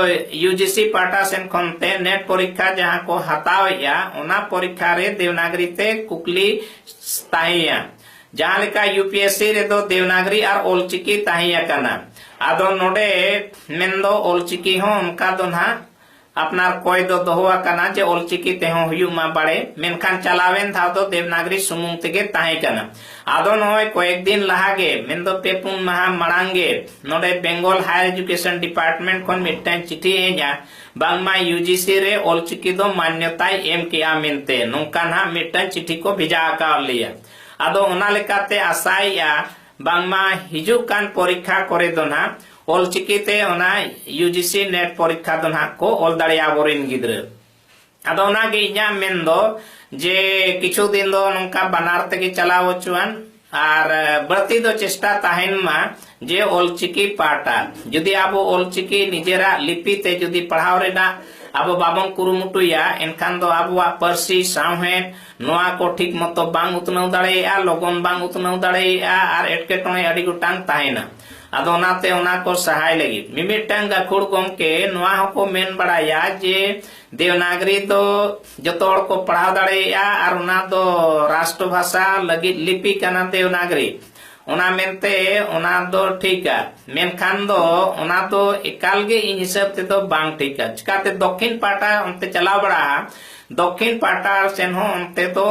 ᱭᱩ ᱡᱤ ᱥᱤ ᱯᱟᱦᱴᱟ ᱥᱮᱱ ᱠᱷᱚᱱ ᱛᱮ ᱱᱮᱴ ᱯᱚᱨᱤᱠᱠᱷᱟ ᱡᱟᱦᱟᱸ ᱠᱚ ᱦᱟᱛᱟᱣᱮᱫᱼᱟ, ᱚᱱᱟ ᱯᱚᱨᱤᱠᱠᱷᱟ ᱨᱮ ᱫᱮᱵᱽᱱᱟᱜᱽᱨᱤ ᱛᱮ ᱠᱩᱠᱞᱤ ᱛᱟᱦᱮᱸᱭᱟ᱾ ᱡᱟᱦᱟᱸ ᱞᱮᱠᱟ ᱭᱩ ᱯᱤ ᱮᱥ ᱥᱤ ᱨᱮᱫᱚ ᱫᱮᱵᱽᱱᱟᱜᱽᱨᱤ ᱟᱨ ᱚᱞᱪᱤᱠᱤ ᱛᱟᱦᱮᱸ ᱟᱠᱟᱱᱟ᱾ ᱟᱫᱚ ᱱᱚᱰᱮ ᱢᱮᱱᱫᱚ ᱚᱞᱪᱤᱠᱤ ᱦᱚᱸ ᱚᱱᱠᱟ ᱫᱚ ᱱᱟᱦᱟᱜ ᱟᱯᱱᱟᱨ ᱠᱚᱭ ᱫᱚ ᱫᱚᱦᱚ ᱟᱠᱟᱱᱟ ᱡᱮ ᱚᱞᱪᱤᱠᱤ ᱛᱮᱦᱚᱸ ᱦᱩᱭᱩᱜ ᱢᱟ ᱵᱟᱲᱮ, ᱢᱮᱱᱠᱷᱟᱱ ᱪᱟᱞᱟᱣᱮᱱ ᱫᱷᱟᱣ ᱫᱚ ᱫᱮᱵᱽᱱᱟᱜᱽᱨᱤ ᱥᱩᱢᱩᱝ ᱛᱮᱜᱮ ᱛᱟᱦᱮᱸ ᱠᱟᱱᱟ᱾ ᱟᱫᱚ ᱱᱚᱜᱼᱚᱭ ᱠᱚᱭᱮᱠ ᱫᱤᱱ ᱞᱟᱦᱟ ᱜᱮ, ᱢᱮᱱᱫᱚ ᱯᱮ ᱯᱩᱱ ᱢᱟᱦᱟ ᱢᱟᱲᱟᱝ ᱜᱮ, ᱱᱚᱰᱮ ᱵᱮᱝᱜᱚᱞ ᱦᱟᱭᱟᱨ ᱮᱡᱩᱠᱮᱥᱚᱱ ᱰᱤᱯᱟᱨᱴᱢᱮᱱᱴ ᱠᱷᱚᱱ ᱢᱤᱫᱴᱟᱝ ᱪᱤᱴᱷᱤ ᱦᱮᱡ ᱮᱱᱟ, ᱵᱟᱝᱢᱟ ᱭᱩ ᱡᱤ ᱥᱤ ᱨᱮ ᱚᱞᱪᱤᱠᱤ ᱫᱚ ᱢᱟᱱᱭᱚᱛᱟᱭ ᱮᱢ ᱠᱮᱜᱼᱟ ᱢᱮᱱᱛᱮ ᱱᱚᱝᱠᱟ ᱱᱟᱦᱟᱜ ᱢᱤᱫᱴᱟᱝ ᱪᱤᱴᱷᱤ ᱠᱚ ᱵᱷᱮᱡᱟ ᱟᱠᱟᱣᱟᱫ ᱞᱮᱭᱟ᱾ ᱟᱫᱚ ᱚᱱᱟ ᱞᱮᱠᱟᱛᱮ ᱟᱥᱟᱭᱮᱜᱼᱟ ᱵᱟᱝᱢᱟ ᱦᱤᱡᱩᱜ ᱠᱟᱱ ᱯᱚᱨᱤᱠᱠᱷᱟ ᱠᱚᱨᱮ ᱫᱚ ᱱᱟᱦᱟᱜ ᱚᱞᱪᱤᱠᱤ ᱛᱮ ᱚᱱᱟ ᱭᱩ ᱡᱤ ᱥᱤ ᱱᱮᱴ ᱯᱚᱨᱤᱠᱠᱷᱟ ᱫᱚ ᱱᱟᱦᱟᱜ ᱠᱚ ᱚᱞ ᱫᱟᱲᱮᱭᱟᱜᱼᱟ ᱟᱵᱚᱨᱮᱱ ᱜᱤᱫᱽᱨᱟᱹ᱾ ᱟᱫᱚ ᱚᱱᱟᱜᱮ ᱤᱧᱟᱹᱜ ᱢᱮᱱ ᱫᱚ ᱡᱮ ᱠᱤᱪᱷᱩ ᱫᱤᱱ ᱫᱚ ᱱᱚᱝᱠᱟ ᱵᱟᱱᱟᱨ ᱛᱮᱜᱮ ᱪᱟᱞᱟᱣ ᱦᱚᱪᱚᱣᱟᱱ, ᱟᱨ, ᱮ, ᱵᱟᱹᱲᱛᱤ ᱫᱚ ᱪᱮᱥᱴᱟ ᱛᱟᱦᱮᱱ ᱢᱟ ᱡᱮ ᱚᱞᱪᱤᱠᱤ ᱯᱟᱦᱴᱟ᱾ ᱡᱩᱫᱤ ᱟᱵᱚ ᱚᱞᱪᱤᱠᱤ ᱱᱤᱡᱮᱨᱟᱜ ᱞᱤᱯᱤ ᱛᱮ ᱡᱩᱫᱤ ᱯᱟᱲᱦᱟᱣ ᱨᱮᱱᱟᱜ ᱟᱵᱚ ᱵᱟᱵᱚᱱ ᱠᱩᱨᱩᱢᱩᱴᱩᱭᱟ, ᱮᱱᱠᱷᱟᱱ ᱫᱚ ᱟᱵᱚᱣᱟᱜ ᱯᱟᱹᱨᱥᱤ, ᱥᱟᱶᱦᱮᱫ, ᱱᱚᱣᱟ ᱠᱚ ᱴᱷᱤᱠ ᱢᱚᱛᱚ ᱵᱟᱝ ᱩᱛᱱᱟᱹᱣ ᱫᱟᱲᱮᱭᱟᱜᱼᱟ, ᱞᱚᱜᱚᱱ ᱵᱟᱝ ᱩᱛᱱᱟᱹᱣ ᱫᱟᱲᱮᱭᱟᱜᱼᱟ, ᱟᱨ ᱮᱴᱠᱮᱴᱚᱬᱮ ᱟᱹᱰᱤ ᱜᱚᱴᱟᱝ ᱛᱟᱦᱮᱱᱟ᱾ ᱟᱫᱚ ᱚᱱᱟᱛᱮ ᱚᱱᱟ ᱠᱚ ᱥᱟᱦᱟᱭ ᱞᱟᱹᱜᱤᱫ ᱢᱤᱢᱤᱫᱴᱟᱝ ᱜᱟᱹᱠᱷᱩᱲ ᱜᱚᱢᱠᱮ ᱱᱚᱣᱟ ᱦᱚᱸᱠᱚ ᱢᱮᱱ ᱵᱟᱲᱟᱭᱟ ᱡᱮ ᱫᱮᱣᱱᱟᱜᱽᱨᱤ ᱫᱚ ᱡᱚᱛᱚ ᱦᱚᱲ ᱠᱚ ᱯᱟᱲᱦᱟᱣ ᱫᱟᱲᱮᱭᱟᱜᱼᱟ ᱟᱨ ᱚᱱᱟ ᱫᱚ ᱨᱟᱥᱴᱨᱚ ᱵᱷᱟᱥᱟ ᱞᱟᱹᱜᱤᱫ ᱞᱤᱯᱤ ᱠᱟᱱᱟ ᱫᱮᱣᱱᱟᱜᱽᱨᱤ᱾ ᱚᱱᱟ ᱢᱮᱱᱛᱮ ᱚᱱᱟ ᱫᱚ ᱴᱷᱤᱠᱟ, ᱢᱮᱱᱠᱷᱟᱱ ᱫᱚ ᱚᱱᱟ ᱫᱚ ᱮᱠᱟᱞ ᱜᱮ ᱤᱧ ᱦᱤᱥᱟᱹᱵ ᱛᱮᱫᱚ ᱵᱟᱝ ᱴᱷᱤᱠᱟ᱾ ᱪᱤᱠᱟᱛᱮ ᱫᱚᱠᱠᱷᱤᱱ ᱯᱟᱦᱴᱟ ᱚᱱᱛᱮ ᱪᱟᱞᱟᱣ ᱵᱟᱲᱟᱜᱼᱟ, ᱫᱚᱠᱠᱷᱤᱱ ᱯᱟᱦᱴᱟ ᱥᱮᱱ ᱦᱚᱸ ᱚᱱᱛᱮ ᱫᱚ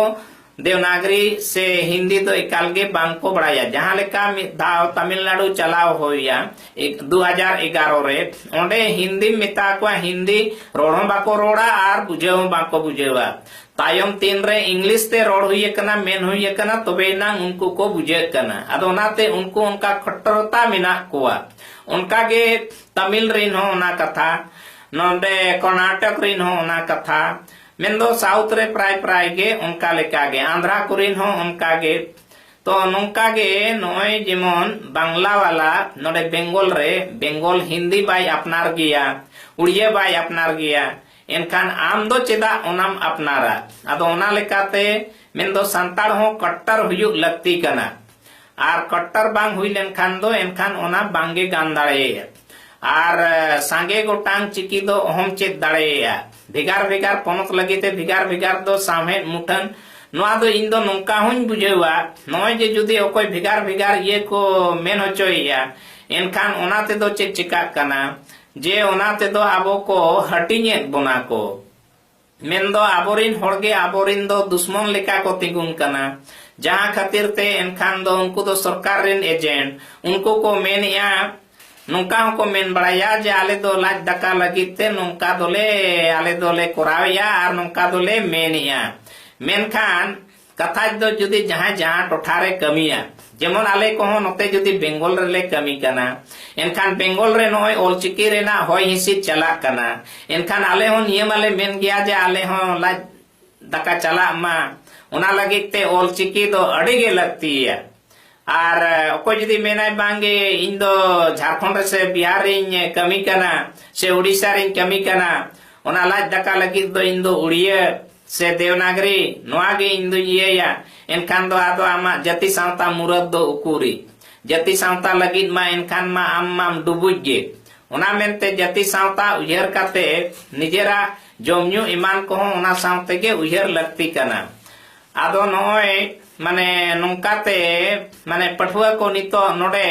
ᱫᱮᱵᱽᱱᱟᱜᱽᱨᱤ ᱥᱮ ᱦᱤᱱᱫᱤ ᱫᱚ ᱮᱠᱟᱞ ᱜᱮ ᱵᱟᱝ ᱠᱚ ᱵᱟᱲᱟᱭᱟ᱾ ᱡᱟᱦᱟᱸ ᱞᱮᱠᱟ ᱢᱤᱫ ᱫᱷᱟᱣ ᱛᱟᱢᱤᱞᱱᱟᱲᱩ ᱪᱟᱞᱟᱣ ᱦᱩᱭᱟ, ᱮᱠ-, ᱫᱩ ᱦᱟᱡᱟᱨ ᱮᱜᱟᱨᱚ ᱨᱮ, ᱚᱸᱰᱮ ᱦᱤᱱᱫᱤᱢ ᱢᱮᱛᱟ ᱠᱚᱣᱟ, ᱦᱤᱱᱫᱤ ᱨᱚᱲ ᱦᱚᱸ ᱵᱟᱠᱚ ᱨᱚᱲᱟ ᱟᱨ ᱵᱩᱡᱷᱟᱹᱣ ᱦᱚᱸ ᱵᱟᱠᱚ ᱵᱩᱡᱷᱟᱹᱣᱟ᱾ ᱛᱟᱭᱚᱢ ᱛᱤᱱ ᱨᱮ ᱤᱝᱞᱤᱥ ᱛᱮ ᱨᱚᱲ ᱦᱩᱭ ᱟᱠᱟᱱᱟ, ᱢᱮᱱ ᱦᱩᱭ ᱟᱠᱟᱱᱟ, ᱛᱚᱵᱮ ᱮᱱᱟᱝ ᱩᱱᱠᱩ ᱠᱚ ᱵᱩᱡᱷᱟᱹᱜ ᱠᱟᱱᱟ᱾ ᱟᱫᱚ ᱚᱱᱟᱛᱮ ᱩᱱᱠᱩ ᱚᱱᱠᱟ ᱠᱷᱚᱴᱴᱚᱨᱚᱛᱟ ᱢᱮᱱᱟᱜ ᱠᱚᱣᱟ᱾ ᱚᱱᱠᱟ ᱜᱮ ᱛᱟᱢᱤᱞ ᱨᱤᱱ ᱦᱚᱸ ᱚᱱᱟ ᱠᱟᱛᱷᱟ, ᱱᱚᱰᱮ ᱠᱚᱨᱱᱟᱴᱚᱠ ᱨᱤᱱ ᱦᱚᱸ ᱚᱱᱟ ᱠᱟᱛᱷᱟ, ᱢᱮᱱᱫᱚ ᱥᱟᱣᱩᱛᱷ ᱨᱮ ᱯᱨᱟᱭ ᱯᱨᱟᱭ ᱜᱮ ᱚᱱᱠᱟ ᱞᱮᱠᱟ ᱜᱮ, ᱟᱱᱫᱷᱨᱟ ᱠᱚᱨᱮᱱ ᱦᱚᱸ ᱚᱱᱠᱟ ᱜᱮ᱾ ᱛᱚ ᱱᱚᱝᱠᱟ ᱜᱮ ᱱᱚᱜᱼᱚᱭ ᱡᱮᱢᱚᱱ ᱵᱟᱝᱞᱟ ᱵᱟᱞᱟ ᱱᱚᱰᱮ ᱵᱮᱝᱜᱚᱞ ᱨᱮ ᱵᱮᱝᱜᱚᱞ ᱦᱤᱱᱫᱤ ᱵᱟᱭ ᱟᱯᱱᱟᱨ ᱜᱮᱭᱟ, ᱩᱲᱤᱭᱟ ᱵᱟᱭ ᱟᱯᱱᱟᱨ ᱜᱮᱭᱟ, ᱮᱱᱠᱷᱟᱱ ᱟᱢ ᱫᱚ ᱪᱮᱫᱟᱜ ᱚᱱᱟᱢ ᱟᱯᱱᱟᱨᱟ? ᱟᱫᱚ ᱚᱱᱟ ᱞᱮᱠᱟᱛᱮ ᱢᱮᱱᱫᱚ ᱥᱟᱱᱛᱟᱲ ᱦᱚᱸ ᱠᱚᱴᱴᱚᱨ ᱦᱩᱭᱩᱜ ᱞᱟᱹᱠᱛᱤ ᱠᱟᱱᱟ᱾ ᱟᱨ ᱠᱚᱴᱴᱚᱨ ᱵᱟᱝ ᱦᱩᱭ ᱞᱮᱱᱠᱷᱟᱱ ᱫᱚ ᱮᱱᱠᱷᱟᱱ ᱚᱱᱟ ᱵᱟᱝᱜᱮ ᱜᱟᱱ ᱫᱟᱲᱮᱭᱟᱜᱼᱟ᱾ ᱟᱨ, ᱮ, ᱥᱟᱸᱜᱮ ᱜᱚᱴᱟᱝ ᱪᱤᱠᱤ ᱫᱚ ᱚᱦᱚᱢ ᱪᱮᱫ ᱫᱟᱲᱮᱭᱟᱜᱼᱟ᱾ ᱵᱷᱮᱜᱟᱨ ᱵᱷᱮᱜᱟᱨ ᱯᱚᱱᱚᱛ ᱞᱟᱹᱜᱤᱫ ᱛᱮ ᱵᱷᱮᱜᱟᱨ ᱵᱷᱮᱜᱟᱨ ᱫᱚ ᱥᱟᱶᱦᱮᱫ ᱢᱩᱴᱷᱟᱹᱱ, ᱱᱚᱣᱟ ᱫᱚ ᱤᱧ ᱫᱚ ᱱᱚᱝᱠᱟ ᱦᱚᱸᱧ ᱵᱩᱡᱷᱟᱹᱣᱟ, ᱱᱚᱜᱼᱚᱭ ᱡᱮ ᱡᱩᱫᱤ ᱚᱠᱚᱭ ᱵᱷᱮᱜᱟᱨ ᱵᱷᱮᱜᱟᱨ ᱤᱭᱟᱹ ᱠᱚ ᱢᱮᱱ ᱦᱚᱪᱚᱭᱮᱫᱼᱟ, ᱮᱱᱠᱷᱟᱱ ᱚᱱᱟ ᱛᱮᱫᱚ ᱪᱮᱫ ᱪᱮᱠᱟᱜ ᱠᱟᱱᱟ? ᱡᱮ ᱚᱱᱟ ᱛᱮᱫᱚ ᱟᱵᱚ ᱠᱚ ᱦᱟᱹᱴᱤᱧᱮᱫ ᱵᱚᱱᱟ ᱠᱚ᱾ ᱢᱮᱱᱫᱚ ᱟᱵᱚᱨᱤᱱ ᱦᱚᱲᱜᱮ ᱟᱵᱚᱨᱤᱱ ᱫᱚ ᱫᱩᱥᱢᱚᱱ ᱞᱮᱠᱟ ᱠᱚ ᱛᱤᱸᱜᱩᱱ ᱠᱟᱱᱟ᱾ ᱡᱟᱦᱟᱸ ᱠᱷᱟᱹᱛᱤᱨ ᱛᱮ ᱮᱱᱠᱷᱟᱱ ᱫᱚ ᱩᱱᱠᱩ ᱫᱚ ᱥᱚᱨᱠᱟᱨ ᱨᱤᱱ ᱮᱡᱮᱱᱴ, ᱩᱱᱠᱩ ᱠᱚ ᱢᱮᱱᱮᱜᱼᱟ, ᱱᱚᱝᱠᱟ ᱦᱚᱸᱠᱚ ᱢᱮᱱ ᱵᱟᱲᱟᱭᱟ ᱡᱮ ᱟᱞᱮ ᱫᱚ ᱞᱟᱡ ᱫᱟᱠᱟ ᱞᱟᱹᱜᱤᱫ ᱛᱮ ᱱᱚᱝᱠᱟ ᱫᱚᱞᱮ, ᱟᱞᱮ ᱫᱚᱞᱮ ᱠᱚᱨᱟᱣᱮᱜᱼᱟ ᱟᱨ ᱱᱚᱝᱠᱟ ᱫᱚᱞᱮ ᱢᱮᱱᱮᱜᱼᱟ᱾ ᱢᱮᱱᱠᱷᱟᱱ ᱠᱟᱛᱷᱟ ᱫᱚ ᱡᱩᱫᱤ ᱡᱟᱦᱟᱸᱭ ᱡᱟᱦᱟᱸ ᱴᱚᱴᱷᱟ ᱨᱮ ᱠᱟᱹᱢᱤᱭᱟ, ᱡᱮᱢᱚᱱ ᱟᱞᱮ ᱠᱚᱦᱚᱸ ᱱᱚᱛᱮ ᱡᱩᱫᱤ ᱵᱮᱝᱜᱚᱞ ᱨᱮᱞᱮ ᱠᱟᱹᱢᱤ ᱠᱟᱱᱟ, ᱮᱱᱠᱷᱟᱱ ᱵᱮᱝᱜᱚᱞ ᱨᱮ ᱱᱚᱜᱼᱚᱭ ᱚᱞᱪᱤᱠᱤ ᱨᱮᱱᱟᱜ ᱦᱚᱭ ᱦᱤᱸᱥᱤᱫ ᱪᱟᱞᱟᱜ ᱠᱟᱱᱟ, ᱮᱱᱠᱷᱟᱱ ᱟᱞᱮ ᱦᱚᱸ ᱱᱤᱭᱟᱹ ᱢᱟᱞᱮ ᱢᱮᱱ ᱜᱮᱭᱟ ᱡᱮ ᱟᱞᱮ ᱦᱚᱸ ᱞᱟᱡ ᱫᱟᱠᱟ ᱪᱟᱞᱟᱜ ᱢᱟ᱾ ᱚᱱᱟ ᱞᱟᱹᱜᱤᱫ ᱛᱮ ᱚᱞᱪᱤᱠᱤ ᱫᱚ ᱟᱹᱰᱤ ᱜᱮ ᱞᱟᱹᱠᱛᱤᱭᱟ᱾ ᱟᱨ, ᱮ, ᱚᱠᱚᱭ ᱡᱩᱫᱤ ᱢᱮᱱᱟᱭ, "ᱵᱟᱝ ᱜᱮ, ᱤᱧ ᱫᱚ ᱡᱷᱟᱲᱠᱷᱚᱸᱰ ᱨᱮ ᱥᱮ ᱵᱤᱦᱟᱨ ᱨᱤᱧ ᱠᱟᱹᱢᱤ ᱠᱟᱱᱟ, ᱥᱮ ᱩᱲᱤᱥᱥᱟ ᱨᱤᱧ ᱠᱟᱹᱢᱤ ᱠᱟᱱᱟ, ᱚᱱᱟ ᱞᱟᱡ ᱫᱟᱠᱟ ᱞᱟᱹᱜᱤᱫ ᱫᱚ ᱤᱧ ᱫᱚ ᱩᱲᱤᱭᱟᱹ ᱥᱮ ᱫᱮᱣᱱᱟᱜᱽᱨᱤ ᱱᱚᱣᱟ ᱜᱮ ᱤᱧ ᱫᱚᱧ ᱤᱭᱟᱹᱭᱟ", ᱮᱱᱠᱷᱟᱱ ᱫᱚ ᱟᱫᱚ ᱟᱢᱟᱜ ᱡᱟᱹᱛᱤ ᱥᱟᱶᱛᱟ ᱢᱩᱨᱟᱹᱫ ᱫᱚ ᱩᱠᱩᱨᱤ? ᱡᱟᱹᱛᱤ ᱥᱟᱶᱛᱟ ᱞᱟᱹᱜᱤᱫ ᱢᱟ ᱮᱱᱠᱷᱟᱱ ᱢᱟ ᱟᱢ ᱢᱟᱢ ᱰᱩᱵᱩᱡ ᱜᱮ᱾ ᱚᱱᱟ ᱢᱮᱱᱛᱮ ᱡᱟᱹᱛᱤ ᱥᱟᱶᱛᱟ ᱩᱭᱦᱟᱹᱨ ᱠᱟᱛᱮ ᱱᱤᱡᱮᱨᱟᱜ ᱡᱚᱢ ᱧᱩ ᱮᱢᱟᱱ ᱠᱚᱦᱚᱸ ᱚᱱᱟ ᱥᱟᱶ ᱛᱮᱜᱮ ᱩᱭᱦᱟᱹᱨ ᱞᱟᱹᱠᱛᱤ ᱠᱟᱱᱟ᱾ ᱟᱫᱚ ᱱᱚᱜᱼᱚᱭ ᱢᱟᱱᱮ ᱱᱚᱝᱠᱟᱛᱮ ᱢᱟᱱᱮ ᱯᱟᱹᱴᱷᱩᱣᱟᱹ ᱠᱚ ᱱᱤᱛᱚᱜ ᱱᱚᱰᱮ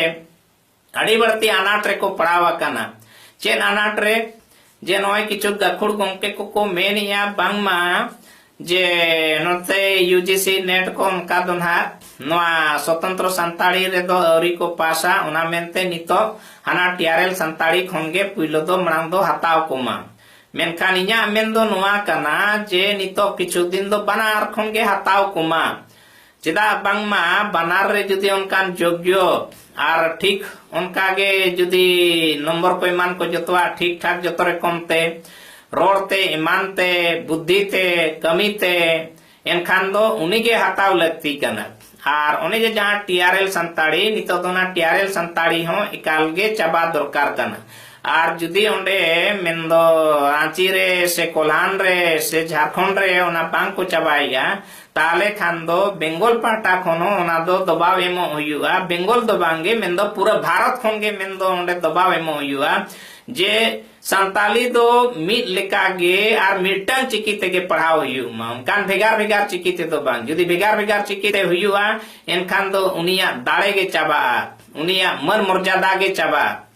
ᱟᱹᱰᱤ ᱵᱟᱹᱲᱛᱤ ᱟᱱᱟᱴ ᱨᱮᱠᱚ ᱯᱟᱲᱟᱣ ᱟᱠᱟᱱᱟ᱾ ᱪᱮᱫ ᱟᱱᱟᱴ ᱨᱮ? ᱡᱮ ᱱᱚᱜᱼᱚᱭ ᱠᱤᱪᱷᱩ ᱜᱟᱹᱠᱷᱩᱲ ᱜᱚᱢᱠᱮ ᱠᱚᱠᱚ ᱢᱮᱱᱮᱜᱼᱟ ᱵᱟᱝᱢᱟ ᱡᱮ ᱱᱚᱛᱮ ᱭᱩ ᱡᱤ ᱥᱤ ᱱᱮᱴ ᱠᱚ ᱚᱱᱠᱟ ᱫᱚ ᱱᱟᱦᱟᱜ ᱱᱚᱣᱟ ᱥᱚᱛᱚᱱᱛᱨᱚ ᱥᱟᱱᱛᱟᱲᱤ ᱨᱮᱫᱚ ᱟᱹᱣᱨᱤ ᱠᱚ ᱯᱟᱥᱟ, ᱚᱱᱟ ᱢᱮᱱᱛᱮ ᱱᱤᱛᱚᱜ ᱦᱟᱱᱟ ᱴᱤ ᱟᱨ ᱮᱞ ᱥᱟᱱᱛᱟᱲᱤ ᱠᱷᱚᱱ ᱜᱮ ᱯᱩᱭᱞᱩ ᱫᱚ ᱢᱟᱲᱟᱝ ᱫᱚ ᱦᱟᱛᱟᱣ ᱠᱚᱢᱟ᱾ ᱢᱮᱱᱠᱷᱟᱱ ᱤᱧᱟᱹᱜ ᱢᱮᱱ ᱫᱚ ᱱᱚᱣᱟ ᱠᱟᱱᱟ ᱡᱮ ᱱᱤᱛᱚᱜ ᱠᱤᱪᱷᱩ ᱫᱤᱱ ᱫᱚ ᱵᱟᱱᱟᱨ ᱠᱷᱚᱱ ᱜᱮ ᱦᱟᱛᱟᱣ ᱠᱚᱢᱟ᱾ ᱪᱮᱫᱟᱜ ᱵᱟᱝᱢᱟ ᱵᱟᱱᱟᱨ ᱨᱮ ᱡᱩᱫᱤ ᱚᱱᱠᱟᱱ ᱡᱳᱜᱽᱭᱚ ᱟᱨ ᱴᱷᱤᱠ ᱚᱱᱠᱟ ᱜᱮ ᱡᱩᱫᱤ ᱱᱚᱢᱵᱚᱨ ᱠᱚ ᱮᱢᱟᱱ ᱠᱚ ᱡᱚᱛᱚᱣᱟᱜ ᱴᱷᱤᱠ ᱴᱷᱟᱠ ᱡᱚᱛᱚ ᱨᱚᱠᱚᱢ ᱛᱮ, ᱨᱚᱲ ᱛᱮ, ᱮᱢᱟᱱ ᱛᱮ, ᱵᱩᱫᱽᱫᱷᱤ ᱛᱮ, ᱠᱟᱹᱢᱤ ᱛᱮ, ᱮᱱᱠᱷᱟᱱ ᱫᱚ ᱩᱱᱤ ᱜᱮ ᱦᱟᱛᱟᱣ ᱞᱟᱹᱠᱛᱤ ᱠᱟᱱᱟ᱾ ᱟᱨ ᱚᱱᱮ ᱡᱮ ᱡᱟᱦᱟᱸ ᱴᱤ ᱟᱨ ᱮᱞ ᱥᱟᱱᱛᱟᱲᱤ, ᱱᱤᱛᱚᱜ ᱫᱚ ᱚᱱᱟ ᱴᱤ ᱟᱨ ᱮᱞ ᱥᱟᱱᱛᱟᱲᱤ ᱦᱚᱸ ᱮᱠᱟᱞ ᱜᱮ ᱪᱟᱵᱟ ᱫᱚᱨᱠᱟᱨ ᱠᱟᱱᱟ᱾ ᱟᱨ ᱡᱩᱫᱤ ᱚᱸᱰᱮ ᱢᱮᱱᱫᱚ ᱨᱟᱸᱪᱤ ᱨᱮ ᱥᱮ ᱠᱚᱞᱦᱟᱱ ᱨᱮ ᱥᱮ ᱡᱷᱟᱲᱠᱷᱚᱸᱰ ᱨᱮ ᱚᱱᱟ ᱵᱟᱝ ᱠᱚ ᱪᱟᱵᱟᱭᱮᱜᱼᱟ, ᱛᱟᱦᱚᱞᱮ ᱠᱷᱟᱱ ᱫᱚ ᱵᱮᱝᱜᱚᱞ ᱯᱟᱦᱴᱟ ᱠᱷᱚᱱ ᱦᱚᱸ ᱚᱱᱟ ᱫᱚ ᱫᱚᱵᱟᱣ ᱮᱢᱚᱜ ᱦᱩᱭᱩᱜᱼᱟ᱾ ᱵᱮᱝᱜᱚᱞ ᱫᱚ ᱵᱟᱝ ᱜᱮ, ᱢᱮᱱᱫᱚ ᱯᱩᱨᱟᱹ ᱵᱷᱟᱨᱚᱛ ᱠᱷᱚᱱ ᱜᱮ ᱢᱮᱱᱫᱚ ᱚᱸᱰᱮ ᱫᱚᱵᱟᱣ ᱮᱢᱚᱜ ᱦᱩᱭᱩᱜᱼᱟ ᱡᱮ ᱥᱟᱱᱛᱟᱞᱤ ᱫᱚ ᱢᱤᱫ ᱞᱮᱠᱟ ᱜᱮ ᱟᱨ ᱢᱤᱫᱴᱟᱝ ᱪᱤᱠᱤ ᱛᱮᱜᱮ ᱯᱟᱲᱦᱟᱣ ᱦᱩᱭᱩᱜ ᱢᱟ, ᱚᱱᱠᱟᱱ ᱵᱷᱮᱜᱟᱨ ᱵᱷᱮᱜᱟᱨ ᱪᱤᱠᱤ ᱛᱮᱫᱚ ᱵᱟᱝ᱾ ᱡᱩᱫᱤ ᱵᱷᱮᱜᱟᱨ ᱵᱷᱮᱜᱟᱨ ᱪᱤᱠᱤ ᱛᱮ ᱦᱩᱭᱩᱜᱼᱟ, ᱮᱱᱠᱷᱟᱱ ᱫᱚ ᱩᱱᱤᱭᱟᱜ ᱫᱟᱲᱮ ᱜᱮ ᱪᱟᱵᱟᱜᱼᱟ, ᱩᱱᱤᱭᱟᱜ ᱢᱟᱹᱱ ᱢᱚᱨᱡᱟᱫᱟ ᱜᱮ ᱪᱟᱵᱟᱜᱼᱟ᱾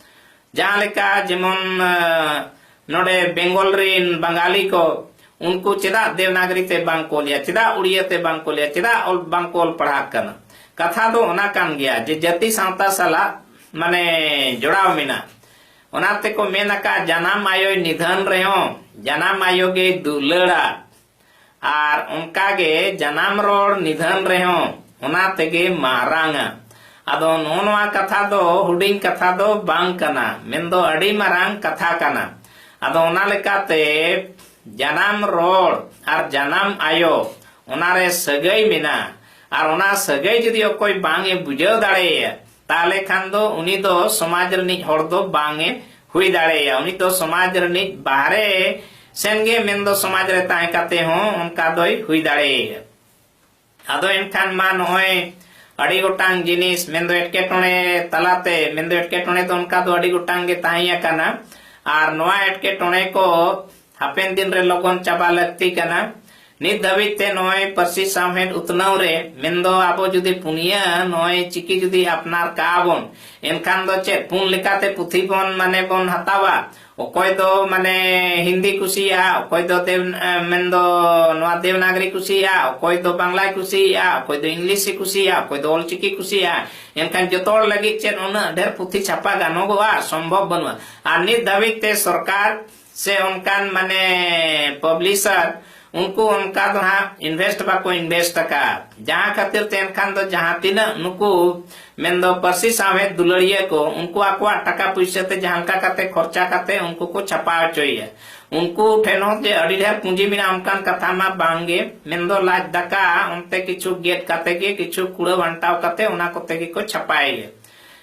ᱡᱟᱦᱟᱸ ᱞᱮᱠᱟ ᱡᱮᱢᱚᱱ, ᱟᱸ, ᱱᱚᱰᱮ ᱵᱮᱝᱜᱚᱞ ᱨᱤᱱ ᱵᱟᱝᱜᱟᱞᱤ ᱠᱚ, ᱩᱱᱠᱩ ᱪᱮᱫᱟᱜ ᱫᱮᱵᱽᱱᱟᱜᱽᱨᱤ ᱛᱮ ᱵᱟᱝ ᱠᱚ ᱚᱞᱮᱜᱼᱟ, ᱪᱮᱫᱟᱜ ᱩᱲᱤᱭᱟᱹ ᱛᱮ ᱵᱟᱝ ᱠᱚ ᱚᱞᱮᱜᱼᱟ, ᱪᱮᱫᱟᱜ ᱚᱞ, ᱵᱟᱝ ᱠᱚ ᱚᱞ ᱯᱟᱲᱦᱟᱜ ᱠᱟᱱᱟ? ᱠᱟᱛᱷᱟ ᱫᱚ ᱚᱱᱟ ᱠᱟᱱ ᱜᱮᱭᱟ ᱡᱮ ᱡᱟᱹᱛᱤ ᱥᱟᱶᱛᱟ ᱥᱟᱞᱟᱜ ᱢᱟᱱᱮ ᱡᱚᱲᱟᱣ ᱢᱮᱱᱟᱜ᱾ ᱚᱱᱟ ᱛᱮᱠᱚ ᱢᱮᱱ ᱟᱠᱟᱫ, ᱡᱟᱱᱟᱢ ᱟᱭᱳᱭ ᱱᱤᱫᱷᱟᱹᱱ ᱨᱮᱦᱚᱸ ᱡᱟᱱᱟᱢ ᱟᱭᱳ ᱜᱮᱭ ᱫᱩᱞᱟᱹᱲᱟ᱾ ᱟᱨ ᱚᱱᱠᱟ ᱜᱮ ᱡᱟᱱᱟᱢ ᱨᱚᱲ ᱱᱤᱫᱷᱟᱹᱱ ᱨᱮᱦᱚᱸ ᱚᱱᱟ ᱛᱮᱜᱮ ᱢᱟᱨᱟᱝᱟ᱾ ᱟᱫᱚ ᱱᱚᱜᱼᱚ ᱱᱚᱣᱟ ᱠᱟᱛᱷᱟ ᱫᱚ ᱦᱩᱰᱤᱧ ᱠᱟᱛᱷᱟ ᱫᱚ ᱵᱟᱝ ᱠᱟᱱᱟ, ᱢᱮᱱᱫᱚ ᱟᱹᱰᱤ ᱢᱟᱨᱟᱝ ᱠᱟᱛᱷᱟ ᱠᱟᱱᱟ᱾ ᱟᱫᱚ ᱚᱱᱟ ᱞᱮᱠᱟᱛᱮ ᱡᱟᱱᱟᱢ ᱨᱚᱲ ᱟᱨ ᱡᱟᱱᱟᱢ ᱟᱭᱳ, ᱚᱱᱟᱨᱮ ᱥᱟᱹᱜᱟᱹᱭ ᱢᱮᱱᱟᱜᱼᱟ᱾ ᱟᱨ ᱚᱱᱟ ᱥᱟᱹᱜᱟᱹᱭ ᱡᱩᱫᱤ ᱚᱠᱚᱭ ᱵᱟᱝ ᱮ ᱵᱩᱡᱷᱟᱹᱣ ᱫᱟᱲᱮᱭᱟᱭᱟ, ᱛᱟᱦᱞᱮ ᱠᱷᱟᱱ ᱫᱚ ᱩᱱᱤ ᱫᱚ ᱥᱚᱢᱟᱡᱽ ᱨᱤᱱᱤᱡ ᱦᱚᱲ ᱫᱚ ᱵᱟᱝ ᱮ ᱦᱩᱭ ᱫᱟᱲᱮᱭᱟᱜᱼᱟ᱾ ᱩᱱᱤ ᱫᱚ ᱥᱚᱢᱟᱡᱽ ᱨᱤᱱᱤᱡ ᱵᱟᱦᱨᱮ ᱥᱮᱱ ᱜᱮ, ᱢᱮᱱᱫᱚ ᱥᱚᱢᱟᱡᱽ ᱨᱮ ᱛᱟᱦᱮᱸ ᱠᱟᱛᱮ ᱦᱚᱸ ᱚᱱᱠᱟ ᱫᱚᱭ ᱦᱩᱭ ᱫᱟᱲᱮᱭᱟᱜᱼᱟ᱾ ᱟᱫᱚ ᱮᱱᱠᱷᱟᱱ ᱢᱟ ᱱᱚᱜᱼᱚᱭ ᱟᱹᱰᱤ ᱜᱚᱴᱟᱝ ᱡᱤᱱᱤᱥ, ᱢᱮᱱᱫᱚ ᱮᱴᱠᱮᱴᱚᱬᱮ ᱛᱟᱞᱟᱛᱮ, ᱢᱮᱱᱫᱚ ᱮᱴᱠᱮᱴᱚᱬᱮ ᱫᱚ ᱚᱱᱠᱟ ᱫᱚ ᱟᱹᱰᱤ ᱜᱚᱴᱟᱝ ᱜᱮ ᱛᱟᱦᱮᱸ ᱟᱠᱟᱱᱟ᱾ ᱟᱨ ᱱᱚᱣᱟ ᱮᱴᱠᱮᱴᱚᱬᱮ ᱠᱚ ᱦᱟᱯᱮᱱ ᱫᱤᱱ ᱨᱮ ᱞᱚᱜᱚᱱ ᱪᱟᱵᱟ ᱞᱟᱹᱠᱛᱤ ᱠᱟᱱᱟ᱾ ᱱᱤᱛ ᱫᱷᱟᱹᱵᱤᱡ ᱛᱮ ᱱᱚᱜᱼᱚᱭ ᱯᱟᱹᱨᱥᱤ ᱥᱟᱶᱦᱮᱫ ᱩᱛᱱᱟᱹᱣ ᱨᱮ, ᱢᱮᱱᱫᱚ ᱟᱵᱚ ᱡᱩᱫᱤ ᱯᱩᱱᱭᱟᱹ ᱱᱚᱜᱼᱚᱭ ᱪᱤᱠᱤ ᱡᱩᱫᱤ ᱟᱯᱱᱟᱨ ᱠᱟᱜᱼᱟ ᱵᱚᱱ, ᱮᱱᱠᱷᱟᱱ ᱫᱚ ᱪᱮᱫ ᱯᱩᱱ ᱞᱮᱠᱟᱛᱮ ᱯᱩᱛᱷᱤ ᱵᱚᱱ, ᱢᱟᱱᱮ, ᱵᱚᱱ ᱦᱟᱛᱟᱣᱟ? ᱚᱠᱚᱭ ᱫᱚ, ᱢᱟᱱᱮ, ᱦᱤᱱᱫᱤ ᱠᱩᱥᱤᱭᱟᱜᱼᱟ, ᱚᱠᱚᱭ ᱫᱚ ᱫᱮᱵ-, ᱮ, ᱢᱮᱱᱫᱚ ᱱᱚᱣᱟ ᱫᱮᱵᱽᱱᱟᱜᱽᱨᱤ ᱠᱩᱥᱤᱭᱟᱜᱼᱟ, ᱚᱠᱚᱭ ᱫᱚ ᱵᱟᱝᱞᱟᱭ ᱠᱩᱥᱤᱭᱟᱜᱼᱟ, ᱚᱠᱚᱭ ᱫᱚ ᱤᱝᱞᱤᱥ ᱮ ᱠᱩᱥᱤᱭᱟᱜᱼᱟ, ᱚᱠᱚᱭ ᱫᱚ ᱚᱞᱪᱤᱠᱤ ᱠᱩᱥᱤᱭᱟᱜᱼᱟ᱾ ᱮᱱᱠᱷᱟᱱ ᱡᱚᱛᱚ ᱦᱚᱲ ᱞᱟᱹᱜᱤᱫ ᱪᱮᱫ ᱩᱱᱟᱹᱜ ᱰᱷᱮᱨ ᱯᱩᱛᱷᱤ ᱪᱷᱟᱯᱟ ᱜᱟᱱᱚᱜᱚᱜᱼᱟ? ᱥᱚᱢᱵᱷᱚᱵ ᱵᱟᱹᱱᱩᱜᱼᱟ᱾ ᱟᱨ ᱱᱤᱛ ᱫᱷᱟᱹᱵᱤᱡ ᱛᱮ ᱥᱚᱨᱠᱟᱨ ᱥᱮ ᱚᱱᱠᱟᱱ, ᱢᱟᱱᱮ, ᱯᱟᱵᱽᱞᱤᱥᱟᱨ, ᱩᱱᱠᱩ ᱚᱱᱠᱟ ᱫᱚ ᱦᱟᱸᱜ invest ᱵᱟᱠᱚ invest ᱟᱠᱟᱫ᱾ ᱡᱟᱦᱟᱸ ᱠᱷᱟᱹᱛᱤᱨ ᱛᱮ ᱮᱱᱠᱷᱟᱱ ᱫᱚ ᱡᱟᱦᱟᱸ ᱛᱤᱱᱟᱹᱜ ᱱᱩᱠᱩ, ᱢᱮᱱᱫᱚ ᱯᱟᱹᱨᱥᱤ ᱥᱟᱶᱦᱮᱫ ᱫᱩᱞᱟᱹᱲᱤᱭᱟᱹ ᱠᱚ, ᱩᱱᱠᱩ ᱟᱠᱚᱣᱟᱜ ᱴᱟᱠᱟ ᱯᱩᱭᱥᱟᱹ ᱛᱮ ᱡᱟᱦᱟᱸ ᱞᱮᱠᱟ ᱠᱟᱛᱮ ᱠᱷᱚᱨᱪᱟ ᱠᱟᱛᱮ ᱩᱱᱠᱩ ᱠᱚ ᱪᱷᱟᱯᱟ ᱦᱚᱪᱚᱭᱮᱭᱟ᱾ ᱩᱱᱠᱩ ᱴᱷᱮᱱ ᱦᱚᱸ ᱡᱮ ᱟᱹᱰᱤ ᱰᱷᱮᱨ ᱯᱩᱸᱡᱤ ᱢᱮᱱᱟᱜᱼᱟ, ᱚᱱᱠᱟᱱ ᱠᱟᱛᱷᱟ ᱢᱟ ᱵᱟᱝ ᱜᱮ᱾ ᱢᱮᱱᱫᱚ ᱞᱟᱡ ᱫᱟᱠᱟ ᱚᱱᱛᱮ ᱠᱤᱪᱷᱩ ᱜᱮᱫ ᱠᱟᱛᱮ ᱜᱮ, ᱠᱤᱪᱷᱩ ᱠᱩᱲᱟᱹᱣ ᱟᱱᱴᱟᱣ ᱠᱟᱛᱮ ᱚᱱᱟ ᱠᱚᱛᱮ ᱜᱮᱠᱚ ᱪᱷᱟᱯᱟᱭᱮᱭᱟ᱾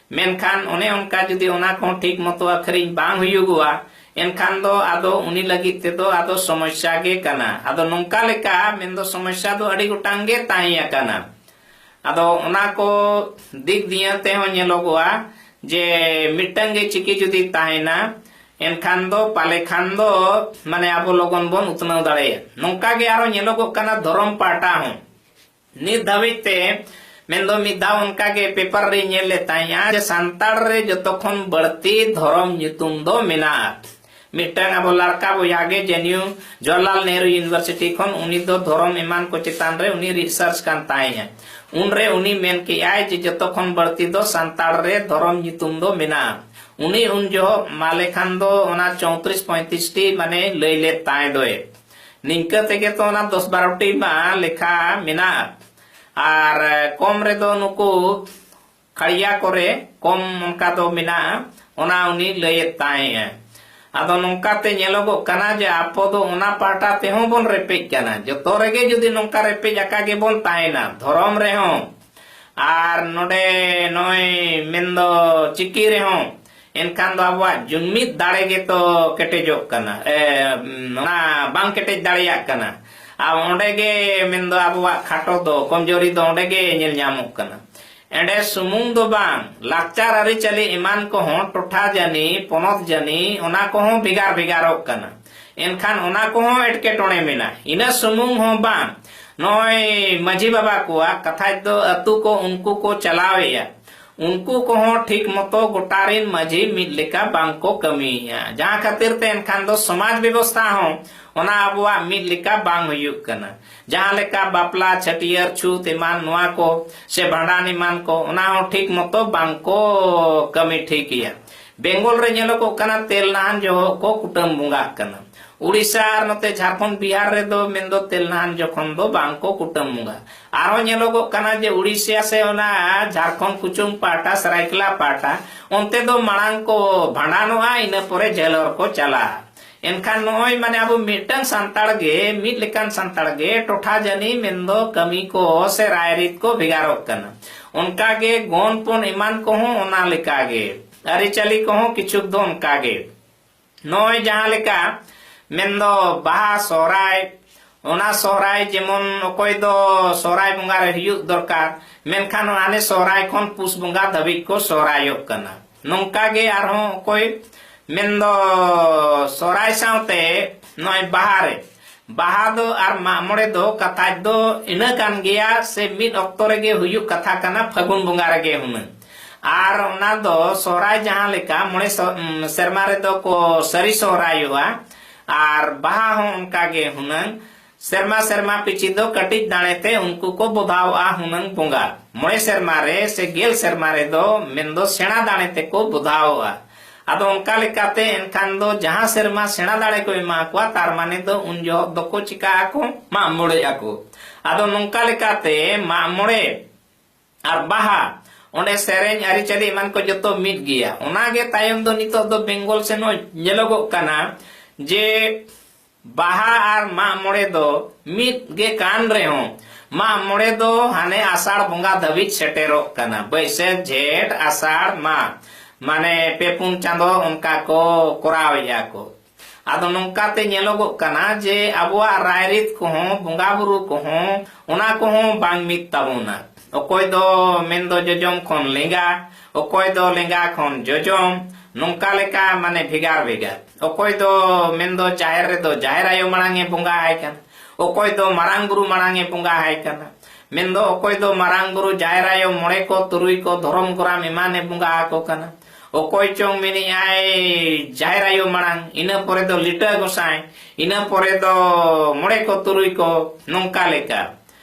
ᱢᱮᱱᱠᱷᱟᱱ ᱚᱱᱮ ᱚᱱᱠᱟ ᱡᱩᱫᱤ ᱚᱱᱟ ᱠᱚᱦᱚᱸ ᱴᱷᱤᱠ ᱢᱚᱛᱚ ᱟᱹᱠᱷᱨᱤᱧ ᱵᱟᱝ ᱦᱩᱭᱩᱜᱚᱜᱼᱟ, ᱮᱱᱠᱷᱟᱱ ᱫᱚ ᱟᱫᱚ ᱩᱱᱤ ᱞᱟᱹᱜᱤᱫ ᱛᱮᱫᱚ ᱟᱫᱚ ᱥᱚᱢᱚᱥᱥᱟ ᱜᱮ ᱠᱟᱱᱟ᱾ ᱟᱫᱚ ᱱᱚᱝᱠᱟ ᱞᱮᱠᱟ ᱢᱮᱱᱫᱚ ᱥᱚᱢᱚᱥᱥᱟ ᱫᱚ ᱟᱹᱰᱤ ᱜᱚᱴᱟᱝ ᱜᱮ ᱛᱟᱦᱮᱸ ᱟᱠᱟᱱᱟ᱾ ᱟᱫᱚ ᱚᱱᱟ ᱠᱚ ᱫᱤᱠ ᱫᱤᱭᱮ ᱛᱮᱦᱚᱸ ᱧᱮᱞᱚᱜᱚᱜᱼᱟ ᱡᱮ ᱢᱤᱫᱴᱟᱝ ᱜᱮ ᱪᱤᱠᱤ ᱡᱩᱫᱤ ᱛᱟᱦᱮᱱᱟ, ᱮᱱᱠᱷᱟᱱ ᱫᱚ ᱯᱟᱞᱮ ᱠᱷᱟᱱ ᱫᱚ, ᱢᱟᱱᱮ, ᱟᱵᱚ ᱞᱚᱜᱚᱱ ᱵᱚᱱ ᱩᱛᱱᱟᱹᱣ ᱫᱟᱲᱮᱭᱟᱜᱼᱟ᱾ ᱱᱚᱝᱠᱟ ᱜᱮ ᱟᱨᱚ ᱧᱮᱞᱚᱜᱚᱜ ᱠᱟᱱᱟ ᱫᱷᱚᱨᱚᱢ ᱯᱟᱦᱴᱟ ᱦᱚᱸ᱾ ᱱᱤᱛ ᱫᱷᱟᱹᱵᱤᱡ ᱛᱮ ᱢᱮᱱᱫᱚ ᱢᱤᱫ ᱫᱷᱟᱣ ᱚᱱᱠᱟ ᱜᱮ ᱯᱮᱯᱟᱨ ᱨᱮᱧ ᱧᱮᱞ ᱞᱮᱫ ᱛᱟᱦᱮᱸᱫᱼᱟ ᱡᱮ ᱥᱟᱱᱛᱟᱲ ᱨᱮ ᱡᱚᱛᱚ ᱠᱷᱚᱱ ᱵᱟᱹᱲᱛᱤ ᱫᱷᱚᱨᱚᱢ ᱧᱩᱛᱩᱢ ᱫᱚ ᱢᱮᱱᱟᱜᱼᱟ᱾ ᱢᱤᱫᱴᱟᱝ ᱟᱵᱚ ᱞᱟᱲᱠᱟ ᱵᱚᱭᱦᱟ ᱜᱮ ᱡᱮ ᱮᱱ ᱭᱩ ᱡᱚᱣᱟᱦᱚᱨᱞᱟᱞ ᱱᱮᱦᱨᱩ ᱤᱭᱩᱱᱤᱵᱷᱟᱨᱥᱤᱴᱤ ᱠᱷᱚᱱ, ᱩᱱᱤ ᱫᱚ ᱫᱷᱚᱨᱚᱢ ᱮᱢᱟᱱ ᱠᱚ ᱪᱮᱛᱟᱱ ᱨᱮ ᱩᱱᱤ ᱨᱤᱥᱟᱨᱪ ᱠᱟᱱ ᱛᱟᱦᱮᱸᱫᱼᱟ᱾ ᱩᱱᱨᱮ ᱩᱱᱤ ᱢᱮᱱ ᱠᱮᱜᱼᱟᱭ ᱡᱮ ᱡᱚᱛᱚ ᱠᱷᱚᱱ ᱵᱟᱹᱲᱛᱤ ᱫᱚ ᱥᱟᱱᱛᱟᱲ ᱨᱮ ᱫᱷᱚᱨᱚᱢ ᱧᱩᱛᱩᱢ ᱫᱚ ᱢᱮᱱᱟᱜᱼᱟ᱾ ᱩᱱᱤ ᱩᱱ ᱡᱚᱦᱚᱜ ᱢᱟ ᱞᱮᱠᱷᱟᱱ ᱫᱚ ᱚᱱᱟ ᱪᱳᱭᱛᱨᱤᱥ ᱯᱚᱸᱭᱛᱨᱤᱥ ᱴᱤ ᱢᱟᱱᱮ ᱞᱟᱹᱭ ᱞᱮᱫ ᱛᱟᱦᱮᱸ ᱫᱚᱭ᱾ ᱱᱤᱝᱠᱟᱹ ᱛᱮᱜᱮ ᱛᱚ ᱚᱱᱟ ᱫᱚᱥ ᱵᱟᱨᱚ ᱴᱤ ᱢᱟ ᱞᱮᱠᱷᱟ ᱢᱮᱱᱟᱜᱼᱟ᱾ ᱟᱨ ᱠᱚᱢ ᱨᱮᱫᱚ ᱱᱩᱠᱩ ᱠᱷᱟᱲᱭᱟ ᱠᱚᱨᱮ ᱠᱚᱢ ᱚᱱᱠᱟ ᱫᱚ ᱢᱮᱱᱟᱜᱼᱟ, ᱚᱱᱟ ᱩᱱᱤ ᱞᱟᱹᱭᱮᱫ ᱛᱟᱦᱮᱸᱜᱼᱟ᱾ ᱟᱫᱚ ᱱᱚᱝᱠᱟᱛᱮ ᱧᱮᱞᱚᱜᱚᱜ ᱠᱟᱱᱟ ᱡᱮ ᱟᱵᱚ ᱫᱚ ᱚᱱᱟ ᱯᱟᱦᱴᱟ ᱛᱮᱦᱚᱸ ᱵᱚᱱ ᱨᱮᱯᱮᱡ ᱠᱟᱱᱟ᱾ ᱡᱚᱛᱚ ᱨᱮᱜᱮ ᱡᱩᱫᱤ ᱱᱚᱝᱠᱟ ᱨᱮᱯᱮᱡ ᱟᱠᱟ ᱜᱮᱵᱚᱱ ᱛᱟᱦᱮᱱᱟ, ᱫᱷᱚᱨᱚᱢ ᱨᱮᱦᱚᱸ ᱟᱨ ᱱᱚᱰᱮ ᱱᱚᱜᱼᱚᱭ ᱢᱮᱱᱫᱚ ᱪᱤᱠᱤ ᱨᱮᱦᱚᱸ, ᱮᱱᱠᱷᱟᱱ ᱫᱚ ᱟᱵᱚᱣᱟᱜ ᱡᱩᱢᱤᱫ ᱫᱟᱲᱮ ᱜᱮᱛᱚ ᱠᱮᱴᱮᱡᱚᱜ ᱠᱟᱱᱟ, ᱮ, ᱚᱱᱟ ᱵᱟᱝ ᱠᱮᱴᱮᱡ ᱫᱟᱲᱮᱭᱟᱜ ᱠᱟᱱᱟ᱾ ᱟᱨ ᱚᱸᱰᱮ ᱜᱮ ᱢᱮᱱᱫᱚ ᱟᱵᱚᱣᱟᱜ ᱠᱷᱟᱴᱚ ᱫᱚ, ᱠᱚᱢᱡᱳᱨᱤ ᱫᱚ ᱚᱸᱰᱮ ᱜᱮ ᱧᱮᱞ ᱧᱟᱢᱚᱜ ᱠᱟᱱᱟ᱾ ᱮᱸᱰᱮ ᱥᱩᱢᱩᱝ ᱫᱚ ᱵᱟᱝ, ᱞᱟᱠᱪᱟᱨ ᱟᱹᱨᱤᱪᱟᱹᱞᱤ ᱮᱢᱟᱱ ᱠᱚᱦᱚᱸ ᱴᱚᱴᱷᱟ ᱡᱟᱹᱱᱤ, ᱯᱚᱱᱚᱛ ᱡᱟᱹᱱᱤ, ᱚᱱᱟ ᱠᱚᱦᱚᱸ ᱵᱷᱮᱜᱟᱨ ᱵᱷᱮᱜᱟᱨᱚᱜ ᱠᱟᱱᱟ᱾ ᱮᱱᱠᱷᱟᱱ ᱚᱱᱟ ᱠᱚᱦᱚᱸ ᱮᱴᱠᱮᱴᱚᱬᱮ ᱢᱮᱱᱟᱜᱼᱟ᱾ ᱤᱱᱟᱹ ᱥᱩᱢᱩᱝ ᱦᱚᱸ ᱵᱟᱝ, ᱱᱚᱜᱼᱚᱭ ᱢᱟᱹᱡᱷᱤ ᱵᱟᱵᱟ ᱠᱚᱣᱟᱜ ᱠᱟᱛᱷᱟ ᱫᱚ ᱟᱹᱛᱩ ᱠᱚ ᱩᱱᱠᱩ ᱠᱚ ᱪᱟᱞᱟᱣᱮᱫᱼᱟ, ᱩᱱᱠᱩ ᱠᱚᱦᱚᱸ ᱴᱷᱤᱠ ᱢᱚᱛᱚ ᱜᱚᱴᱟ ᱨᱤᱱ ᱢᱟᱹᱡᱷᱤ ᱢᱤᱫ ᱞᱮᱠᱟ ᱵᱟᱝ ᱠᱚ ᱠᱟᱹᱢᱤᱭᱮᱫᱼᱟ᱾ ᱡᱟᱦᱟᱸ ᱠᱷᱟᱹᱛᱤᱨ ᱛᱮ ᱮᱱᱠᱷᱟᱱ ᱫᱚ ᱥᱚᱢᱟᱡᱽ ᱵᱮᱵᱚᱥᱛᱷᱟ ᱦᱚᱸ ᱚᱱᱟ ᱟᱵᱚᱣᱟᱜ ᱢᱤᱫ ᱞᱮᱠᱟ ᱵᱟᱝ ᱦᱩᱭᱩᱜ ᱠᱟᱱᱟ᱾ ᱡᱟᱦᱟᱸ ᱞᱮᱠᱟ ᱵᱟᱯᱞᱟ, ᱪᱷᱟᱹᱴᱭᱟᱹᱨ, ᱪᱷᱩᱛ ᱮᱢᱟᱱ ᱱᱚᱣᱟ ᱠᱚ ᱥᱮ ᱵᱷᱟᱸᱰᱟᱱ ᱮᱢᱟᱱ ᱠᱚ, ᱚᱱᱟ ᱦᱚᱸ ᱴᱷᱤᱠ ᱢᱚᱛᱚ ᱵᱟᱝ ᱠᱚ ᱠᱟᱹᱢᱤ ᱴᱷᱤᱠᱮᱜᱼᱟ᱾ ᱵᱮᱝᱜᱚᱞ ᱨᱮ ᱧᱮᱞᱚᱜᱚᱜ ᱠᱟᱱᱟ, ᱛᱮᱞ ᱱᱟᱦᱟᱱ ᱡᱚᱦᱚᱜ ᱠᱚ ᱠᱩᱴᱟᱹᱢ ᱵᱚᱸᱜᱟᱜ ᱠᱟᱱᱟ᱾ ᱩᱲᱤᱥᱥᱟ ᱟᱨ ᱱᱚᱛᱮ ᱡᱷᱟᱲᱠᱷᱚᱸᱰ, ᱵᱤᱦᱟᱨ ᱨᱮᱫᱚ ᱢᱮᱱᱫᱚ ᱛᱮᱞ ᱱᱟᱦᱟᱱ ᱡᱚᱠᱷᱚᱱ ᱫᱚ ᱵᱟᱝ ᱠᱚ ᱠᱩᱴᱟᱹᱢ ᱵᱚᱸᱜᱟ᱾ ᱟᱨᱦᱚᱸ ᱧᱮᱞᱚᱜᱚᱜ ᱠᱟᱱᱟ ᱡᱮ ᱩᱲᱤᱥᱥᱟ ᱥᱮ ᱚᱱᱟ ᱡᱷᱟᱲᱠᱷᱚᱸᱰ ᱠᱩᱪᱩᱝ ᱯᱟᱦᱴᱟ, ᱥᱟᱨᱟᱭᱠᱮᱞᱟ ᱯᱟᱦᱴᱟ, ᱚᱱᱛᱮ ᱫᱚ ᱢᱟᱲᱟᱝ ᱠᱚ ᱵᱷᱟᱸᱰᱟᱱᱚᱜᱼᱟ, ᱤᱱᱟᱹ ᱯᱚᱨᱮ ᱡᱷᱟᱹᱞ ᱦᱚᱨ ᱠᱚ ᱪᱟᱞᱟᱜᱼᱟ᱾ ᱮᱱᱠᱷᱟᱱ ᱱᱚᱜᱼᱚᱭ ᱢᱟᱱᱮ ᱟᱵᱚ ᱢᱤᱫᱴᱟᱝ ᱥᱟᱱᱛᱟᱲ ᱜᱮ, ᱢᱤᱫ ᱞᱮᱠᱟᱱ ᱥᱟᱱᱛᱟᱲ ᱜᱮ ᱴᱚᱴᱷᱟ ᱡᱟᱹᱱᱤ ᱢᱮᱱᱫᱚ ᱠᱟᱹᱢᱤ ᱠᱚ ᱥᱮ ᱨᱟᱭᱨᱤᱛ ᱠᱚ ᱵᱷᱮᱜᱟᱨᱚᱜ ᱠᱟᱱᱟ᱾ ᱚᱱᱠᱟ ᱜᱮ ᱜᱚᱱᱯᱚᱱ ᱮᱢᱟᱱ ᱠᱚᱦᱚᱸ ᱚᱱᱟ ᱞᱮᱠᱟ ᱜᱮ, ᱟᱹᱨᱤᱪᱟᱹᱞᱤ ᱠᱚᱦᱚᱸ ᱠᱤᱪᱷᱩ ᱫᱚ ᱚᱱᱠᱟ ᱜᱮ᱾ ᱱᱚᱜᱼᱚᱭ ᱡᱟᱦᱟᱸ ᱞᱮᱠᱟ ᱢᱮᱱᱫᱚ ᱵᱟᱦᱟ, ᱥᱚᱦᱨᱟᱭ, ᱚᱱᱟ ᱥᱚᱦᱨᱟᱭ ᱡᱮᱢᱚᱱ ᱚᱠᱚᱭ ᱫᱚ ᱥᱚᱦᱨᱟᱭ ᱵᱚᱸᱜᱟ ᱨᱮ ᱦᱩᱭᱩᱜ ᱫᱚᱨᱠᱟᱨ, ᱢᱮᱱᱠᱷᱟᱱ ᱦᱟᱱᱮ ᱥᱚᱦᱨᱟᱭ ᱠᱷᱚᱱ ᱯᱩᱥ ᱵᱚᱸᱜᱟ ᱫᱷᱟᱹᱵᱤᱡ ᱠᱚ ᱥᱚᱦᱨᱟᱭᱚᱜ ᱠᱟᱱᱟ᱾ ᱱᱚᱝᱠᱟ ᱜᱮ ᱟᱨᱦᱚᱸ ᱚᱠᱚᱭ ᱢᱮᱱᱫᱚ ᱥᱚᱦᱨᱟᱭ ᱥᱟᱶᱛᱮ ᱱᱚᱜᱼᱚᱭ ᱵᱟᱦᱟ ᱨᱮ, ᱵᱟᱦᱟ ᱫᱚ ᱟᱨ ᱢᱟᱜ ᱢᱚᱬᱮ ᱫᱚ ᱠᱟᱛᱷᱟ ᱫᱚ ᱤᱱᱟᱹ ᱠᱟᱱ ᱜᱮᱭᱟ ᱥᱮ ᱢᱤᱫ ᱚᱠᱛᱚ ᱨᱮᱜᱮ ᱦᱩᱭᱩᱜ ᱠᱟᱛᱷᱟ ᱠᱟᱱᱟ, ᱯᱷᱟᱹᱜᱩᱱ ᱵᱚᱸᱜᱟ ᱨᱮᱜᱮ ᱦᱩᱱᱟᱹᱝ᱾ ᱟᱨ ᱚᱱᱟ ᱫᱚ ᱥᱚᱦᱨᱟᱭ ᱡᱟᱦᱟᱸ ᱞᱮᱠᱟ ᱢᱚᱬᱮ ᱥᱚ-, ᱩᱢ, ᱥᱮᱨᱢᱟ ᱨᱮᱫᱚ ᱠᱚ ᱥᱟᱹᱨᱤ ᱥᱚᱦᱨᱟᱭᱚᱜᱼᱟ, ᱟᱨ ᱵᱟᱦᱟ ᱦᱚᱸ ᱚᱱᱠᱟ ᱜᱮ ᱦᱩᱱᱟᱹᱝ ᱥᱮᱨᱢᱟ ᱥᱮᱨᱢᱟ ᱯᱤᱪᱷᱤ ᱫᱚ ᱠᱟᱹᱴᱤᱡ ᱫᱟᱲᱮ ᱛᱮ ᱩᱱᱠᱩ ᱠᱚ ᱵᱚᱫᱷᱟᱣᱚᱜᱼᱟ ᱦᱩᱱᱟᱹᱝ ᱵᱚᱸᱜᱟ᱾ ᱢᱚᱬᱮ ᱥᱮᱨᱢᱟ ᱨᱮ ᱥᱮ ᱜᱮᱞ ᱥᱮᱨᱢᱟ ᱨᱮᱫᱚ ᱢᱮᱱᱫᱚ ᱥᱮᱬᱟ ᱫᱟᱲᱮ ᱛᱮᱠᱚ ᱵᱚᱫᱷᱟᱣᱚᱜᱼᱟ᱾ ᱟᱫᱚ ᱚᱱᱠᱟ ᱞᱮᱠᱟᱛᱮ ᱮᱱᱠᱷᱟᱱ ᱫᱚ ᱡᱟᱦᱟᱸ ᱥᱮᱨᱢᱟ ᱥᱮᱬᱟ ᱫᱟᱲᱮ ᱠᱚ ᱮᱢᱟ ᱠᱚᱣᱟ, ᱛᱟᱨ ᱢᱟᱱᱮ ᱫᱚ ᱩᱱ ᱡᱚᱦᱚᱜ ᱫᱚᱠᱚ ᱪᱤᱠᱟᱹᱜ ᱟᱠᱚ? ᱢᱟᱜ ᱢᱚᱬᱮᱜ ᱟᱠᱚ᱾ ᱟᱫᱚ ᱱᱚᱝᱠᱟ ᱞᱮᱠᱟᱛᱮ ᱢᱟᱜ ᱢᱚᱬᱮ ᱟᱨ ᱵᱟᱦᱟ, ᱚᱸᱰᱮ ᱥᱮᱨᱮᱧ, ᱟᱹᱨᱤᱪᱟᱹᱞᱤ ᱮᱢᱟᱱ ᱠᱚ ᱡᱚᱛᱚ ᱢᱤᱫ ᱜᱮᱭᱟ᱾ ᱚᱱᱟᱜᱮ ᱛᱟᱭᱚᱢ ᱫᱚ ᱱᱤᱛᱚᱜ ᱫᱚ ᱵᱮᱝᱜᱚᱞ ᱥᱮᱱ ᱦᱚᱸ ᱧᱮᱞᱚᱜᱚᱜ ᱠᱟᱱᱟ ᱡᱮ ᱵᱟᱦᱟ ᱟᱨ ᱢᱟᱜ ᱢᱚᱬᱮ ᱫᱚ ᱢᱤᱫ ᱜᱮ ᱠᱟᱱ ᱨᱮᱦᱚᱸ, ᱢᱟᱜ ᱢᱚᱬᱮ ᱫᱚ ᱦᱟᱱᱮ ᱟᱥᱟᱲ ᱵᱚᱸᱜᱟ ᱫᱷᱟᱹᱵᱤᱡ ᱥᱮᱴᱮᱨᱚᱜ ᱠᱟᱱᱟ᱾ ᱵᱟᱹᱭᱥᱟᱹᱠᱷ, ᱡᱷᱮᱸᱴ, ᱟᱥᱟᱲ, ᱢᱟᱜᱽ, ᱢᱟᱱᱮ ᱯᱮ ᱯᱩᱱ ᱪᱟᱸᱫᱚ ᱚᱱᱠᱟ ᱠᱚ ᱠᱚᱨᱟᱣᱮᱫᱼᱟ ᱠᱚ᱾ ᱟᱫᱚ ᱱᱚᱝᱠᱟᱛᱮ ᱧᱮᱞᱚᱜᱚᱜ ᱠᱟᱱᱟ ᱡᱮ ᱟᱵᱚᱣᱟᱜ ᱨᱟᱭᱨᱤᱛ ᱠᱚᱦᱚᱸ, ᱵᱚᱸᱜᱟ ᱵᱩᱨᱩ ᱠᱚᱦᱚᱸ, ᱚᱱᱟ ᱠᱚᱦᱚᱸ ᱵᱟᱝ ᱢᱤᱫ ᱛᱟᱵᱚᱱᱟ᱾ ᱚᱠᱚᱭ ᱫᱚ ᱢᱮᱱᱫᱚ ᱡᱚᱡᱚᱢ ᱠᱷᱚᱱ ᱞᱮᱸᱜᱟ, ᱚᱠᱚᱭ ᱫᱚ ᱞᱮᱸᱜᱟ ᱠᱷᱚᱱ ᱡᱚᱡᱚᱢ, ᱱᱚᱝᱠᱟ ᱞᱮᱠᱟ ᱢᱟᱱᱮ ᱵᱷᱮᱜᱟᱨ ᱵᱷᱮᱜᱟᱨ᱾ ᱚᱠᱚᱭ ᱫᱚ ᱢᱮᱱᱫᱚ ᱡᱟᱦᱮᱨ ᱨᱮᱫᱚ ᱡᱟᱦᱮᱨ ᱟᱭᱳ ᱢᱟᱲᱟᱝ ᱮ ᱵᱚᱸᱜᱟ ᱟᱭ ᱠᱟᱱᱟ, ᱚᱠᱚᱭ ᱫᱚ ᱢᱟᱨᱟᱝ ᱵᱩᱨᱩ ᱢᱟᱲᱟᱝ ᱮ ᱵᱚᱸᱜᱟ ᱟᱭ ᱠᱟᱱᱟ, ᱢᱮᱱᱫᱚ ᱚᱠᱚᱭ ᱫᱚ ᱢᱟᱨᱟᱝ ᱵᱩᱨᱩ, ᱡᱟᱦᱮᱨ ᱟᱭᱳ, ᱢᱚᱬᱮ ᱠᱚ, ᱛᱩᱨᱩᱭ ᱠᱚ, ᱫᱷᱚᱨᱚᱢ ᱜᱚᱨᱟᱢ ᱮᱢᱟᱱ ᱮ ᱵᱚᱸᱜᱟ ᱟᱠᱚ ᱠᱟᱱᱟ, ᱚᱠᱚᱭ ᱪᱚᱝ ᱢᱮᱱᱮᱜᱼᱟᱭ ᱡᱟᱦᱮᱨ ᱟᱭᱳ ᱢᱟᱲᱟᱝ, ᱤᱱᱟᱹ ᱯᱚᱨᱮ ᱫᱚ ᱞᱤᱴᱟᱹ ᱜᱚᱸᱥᱟᱭ, ᱤᱱᱟᱹ ᱯᱚᱨᱮ ᱫᱚ ᱢᱚᱬᱮ ᱠᱚ, ᱛᱩᱨᱩᱭ ᱠᱚ, ᱱᱚᱝᱠᱟ ᱞᱮᱠᱟ᱾